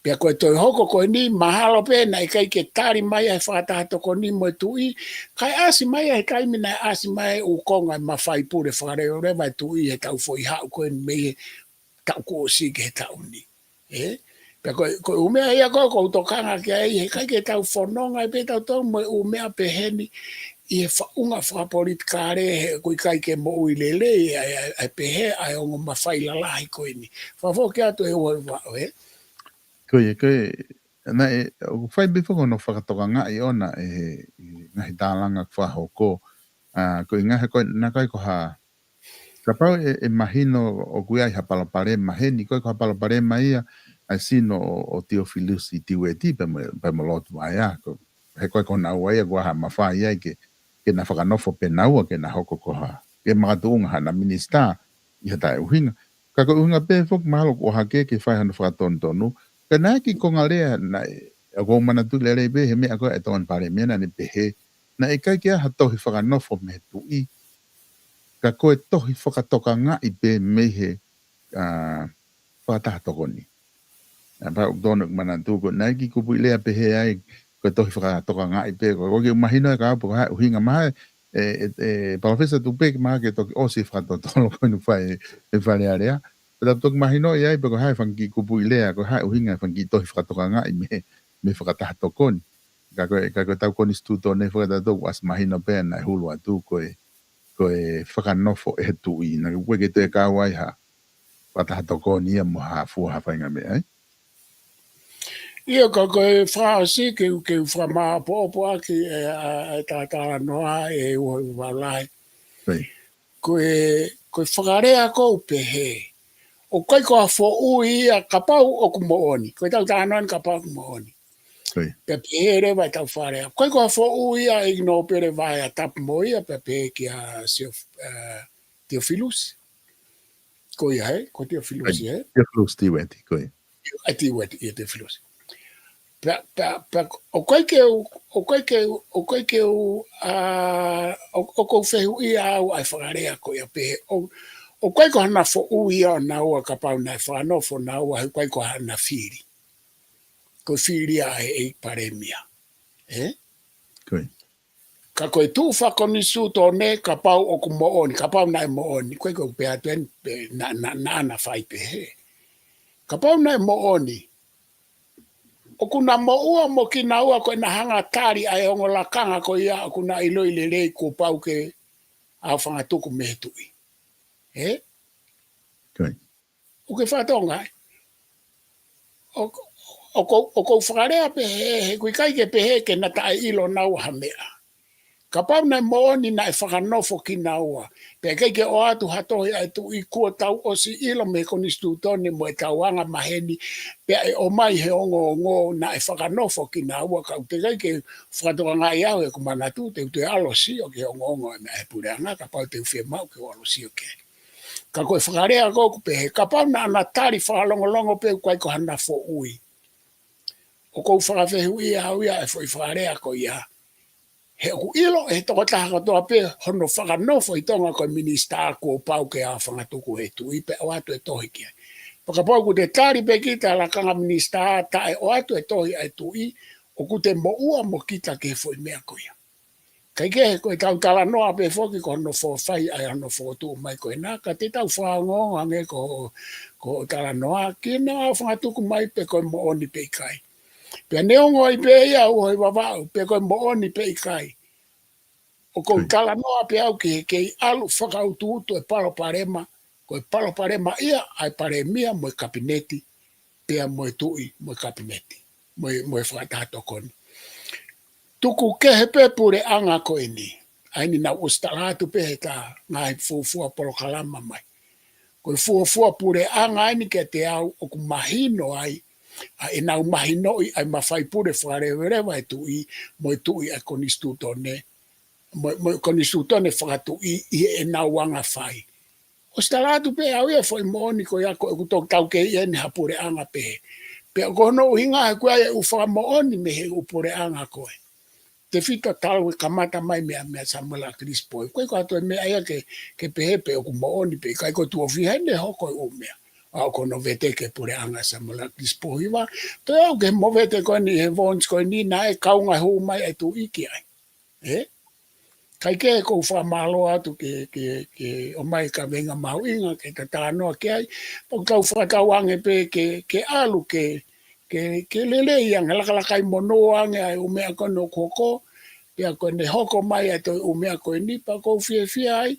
Pea ko e toe hoko ko eni, mahalo pē naʻe ʻikai ke tali mai ʻa e fakataha tokoni mo e tuʻi, kae ʻasi mai ʻa e taimi naʻe ʻasi mai ʻa e ʻū konga ʻo e mafai pule fakaleveleva ʻa e tuʻi he taʻu foʻi haʻu ko eni mei he taʻu kuo ʻosi ki he taʻu ni. ʻE? Pea ko e, ko e ʻū meʻa ia ko ē ʻoku ou tokanga ki ai, he ʻikai ke tau fononga ai pē tautolu mo e ʻū meʻa pehē ni ʻi he faʻunga fakapolitikale, he ʻoku ʻikai ke moʻui lelei ʻa e, ʻa e, ʻa e pehē ʻa e ongo mafai lalahi ko eni. Fakafoki atu ʻe ua ua, ʻe? Ko ia, ko e, naʻe, ʻoku fai pē foki hono fakatokangaʻi ʻona ʻe he, ʻi he ngaahi tālanga fakahoko. ʻA, ko e ngaahi ko ē, naʻe ʻikai ko ha, kapau ʻe, ʻe mahino ʻoku ʻi ai ha palopalema heni, ʻikai ko ha palopalema ia ʻa e sino ʻo, ʻo Tiofilusi Tiueti pea mo, pea mo Lotu Vaea, ko, he ʻikai ko naua ia ʻoku ʻi ai ha mafai ai ke, ke na fakanofo pē naua ke na hoko ko ha, ke makatuʻunga haʻana minisitā ʻi ha taʻeʻuhinga. Ka ko e ʻuhinga pē foki mahalo ʻoku ʻohake ke fai hano fakatonutonu, ka naʻe ʻi ai e kiʻi konga lea naʻe, ʻoku ou manatuʻi lelei pē he meʻa ko ē ʻa e tokoni palēmia naʻa ne pehē, naʻe ʻikai ke ʻi ai ha tohi fakanofo mei he tuʻi, ka ko e tohi fakatokangaʻi pē mei he, ʻa, fakataha tokoni. ʻA, pea ʻoku totonu ke manatu ko ē naʻe ʻi ai e kiʻi kupuʻi lea pehē ai, ko e tohi fakatokangaʻi pē, ko, ʻoku ʻikai ke u mahino ʻe au pe ko e hā e ʻuhinga, mahalo ʻe, ʻe, ʻe Palōfesa Tupe ke mahalo ke toki ʻosi e fakatotolo ko eni ʻoku fai ʻe, ʻe Fale Alea. Pea tau toki mahinoʻi ai pe ko e hā e fanga kiʻi kupuʻi lea, ko e hā e ʻuhinga e fanga kiʻi tohi fakatokangaʻi mei, mei he fakataha tokoni. Ka ko e, ka ko ʻetau konisitūtone foki ʻatautolu ʻoku ʻasi mahino pē naʻe hulu atu ko e, ko e fakanofo ʻe he tuʻi. Naʻe ʻikai ke toe kau ai ha fakataha tokoni ia mo ha fua ha faʻahinga meʻa, ʻe? ʻIo, ka ko e fakaʻosi ke u, ke u fakamāopoopoaki ʻe, ʻa, ʻa e talanoa ʻe ua ua lahi. Ko e, ko e fakalea ʻoku pehē, ʻoku ʻikai ko ha foʻui ia kapau ʻoku moʻoni. Ko ʻetau talanoa ni kapau ʻoku moʻoni. Pea pehē leva ʻetau fakalea, ʻoku ʻikai ko ha foʻui ia ʻe ʻInoupele Vaea Tapu mo ia, pea pehē kia Sio, ʻa, Tiofilusi. Ko ia, he? Ko Tiofilusi, he? Tiofilusi Tiueti, ko ia. ʻA Tiueti, ʻia Tiofilusi. Pea, pea, pea, ʻoku ʻikai ke u, ʻoku ʻikai ke u, ʻoku ʻikai ke u, ʻa, ʻo, ʻoku ou fehuʻia au ʻa e fakalea ko ia pehē, ʻo, ʻoku ʻikai ko hana foʻui ia ʻo naua kapau naʻe fakanofo naua, he ʻoku ʻikai ko hana fili. Ko e fili ia ʻa e, ʻe palēmia. ʻE? Ko ia. Ka ko e tuʻu fakakonisitūtone kapau ʻoku moʻoni, kapau naʻe moʻoni, ko e ʻikai ke u pehē atu eni pe naʻa, naʻa, naʻa na fai pehē. Kapau naʻe moʻoni, ʻoku na moʻua mo kinaua ko ʻena hanga tali ʻa e ongo lakanga ko ia ʻoku na ʻiloʻi lelei kuo pau ke ʻave fangatuku mei he tuʻi. ʻE? Ko ia. ʻOku ke fakatonga, ʻe? ʻO, ʻoku, ʻoku ou fakalea pehē, he ʻoku ʻikai ke pehē ke na taʻeʻilo naua ha meʻa. Kapau naʻe moʻoni naʻe fakanofo kinaua, pea ʻikai ke ʻoatu ha tohi ʻa e tuʻi, kuo tau ʻosi ʻilo mei he konisitūtone mo e tauanga maheni, pea ʻe ʻomai he ongoongo naʻe fakanofo kinaua, ka ʻoku teʻeki ai ke fakatokangaʻi au he ʻeku manatu, te u toe ʻalu ʻo sio ki he ongoongo ʻa e meʻa ʻa e puleʻanga, kapau te u fiemaʻu ke u ʻalu ʻo sio ki ai. Ka ko e fakalea ko ē ʻoku pehē, kapau naʻa na tali fakalongolongo pē ʻoku ʻikai ko hana foʻui, ʻoku ou fakafehuʻia au ia e foʻi fakalea ko ia. He ʻoku ʻilo ʻe he tokotaha kotoa pē hono fakanofo ʻi Tonga ko e minisitā kuo pau ke aofangatuku he tuʻi pea ʻoatu e tohi ki ai. Pea kapau ʻoku te tali pē kita lakanga minisitā taʻe ʻoatu e tohi ʻa e tuʻi, ʻoku te moʻua mo kita ki he foʻi meʻa ko ia. Kaikehe ko e tau talanoa pē foki ko hono fōfai ʻa e hono fokotuʻu mai ko ena, ka te tau fakaongoongo ange ko, ko e talanoa, ke na aofangatuku mai pe ko e moʻoni pe ʻikai. Pea neongo ai pē ia ʻa e Vavaʻu, pe ko e moʻoni pe ʻikai, ʻoku ou talanoa pē au ki he kei ʻalu fakautuutu e palopalema, ko e palopalema ia ʻa e palēmia mo e kapineti, pea mo e tuʻi mo e kapineti, mo e, mo e fakataha tokoni. Tuku kehe pē puleʻanga ko eni. ʻA eni naʻa ku ʻosi tala atu pē he ta ngaahi fuofua polokalama mai. Ko e fuofua puleʻanga eni kiate au ʻoku mahino ai, ʻa ʻenau mahinoʻi ʻa e mafai pule fakaleveleva e tuʻi, mo e tuʻi ʻa e konisitūtone, mo, mo e konisitūtone fakatuʻi ʻi heʻenau anga fai. ʻOsi tala atu pē au ia foʻi moʻoni ko ia ko ʻeku toki tau kei ʻi heni ha puleʻanga pehē. Pea ko hono ʻuhinga he ʻoku ʻi ai e ʻū fakamoʻoni mei he ʻū puleʻanga ko ē. Tefito talu e kamata mai meia, meia Samuela ʻAkilisi Pōhiva. Ko e ko atu e meʻa ia ke, ke pehē pe ʻoku moʻoni pe ʻikai ko tuʻo fiha ʻene hoko e ʻū meʻa. ʻA ʻoku hono veteki e puleʻanga Samuela ʻAkilisi Pōhiva. Toe aʻu ki he movete ko eni he Vons ko eni naʻe kaunga hū mai e tuʻi ki ai. Ē? Kaikehe ʻoku ou fakamālō atu ke, ke, ke ʻomai e kaveinga mahuʻinga ke ta talanoa ki ai. Pea ʻoku tau fakatauange pē ke, ke ʻalu ke, ke, ke lelei ange, lakalakai monū ange ʻa e ʻū meʻa ko eni ʻoku hoko. Pea ko ʻene hoko mai ʻa e toe ʻū meʻa ko eni pea ʻoku ou fiefia ai.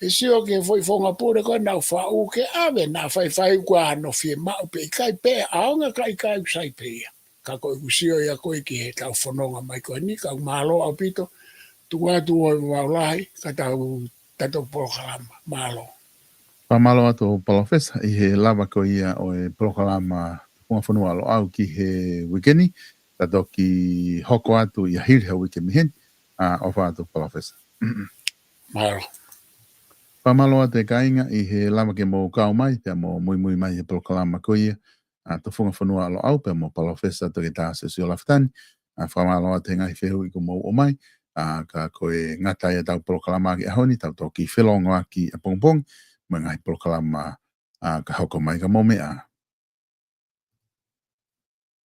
ʻE sio ki he foʻi founga pule ko ē naʻa ku faʻu ke ʻave naʻa faifai kuo ʻi ai hano fiemaʻu pe ʻikai pe ʻaonga ka ʻikai ʻoku sai pē ia. Ka ko ʻeku sio ia ko ē ki he tau fononga mai ko eni, ka ʻoku mālō ʻaupito, tuku atu ʻa e vau lahi, ka tau tato polokalama. Mālō. Fakamālō atu Palōfesa ʻi he lava ko ia ʻo e polokalama Funga Fonua ʻo Loʻau ki he uike ni, ta toki hoko atu ia hili he uike mei heni, ʻa, ʻofa atu Palōfesa. Mālō. Fakamālō atu e kāinga ʻi he lava ke mou kau mai, pea mou muimui mai he polokalama ko ia, ʻa, Funga Fonua ʻo Loʻau pea mo Palōfesa Toketā Siosiua Lafitani, ʻa, fakamālō atu he ngaahi fehuʻi kuo mou ʻomai, ʻa, ka ko e ngata ia ʻetau polokalama ki he ʻaho ni, tau toki felōngoaki ʻapongipongi, mo e ngaahi polokalama, ʻa, ka hoko mai ka mou meʻa.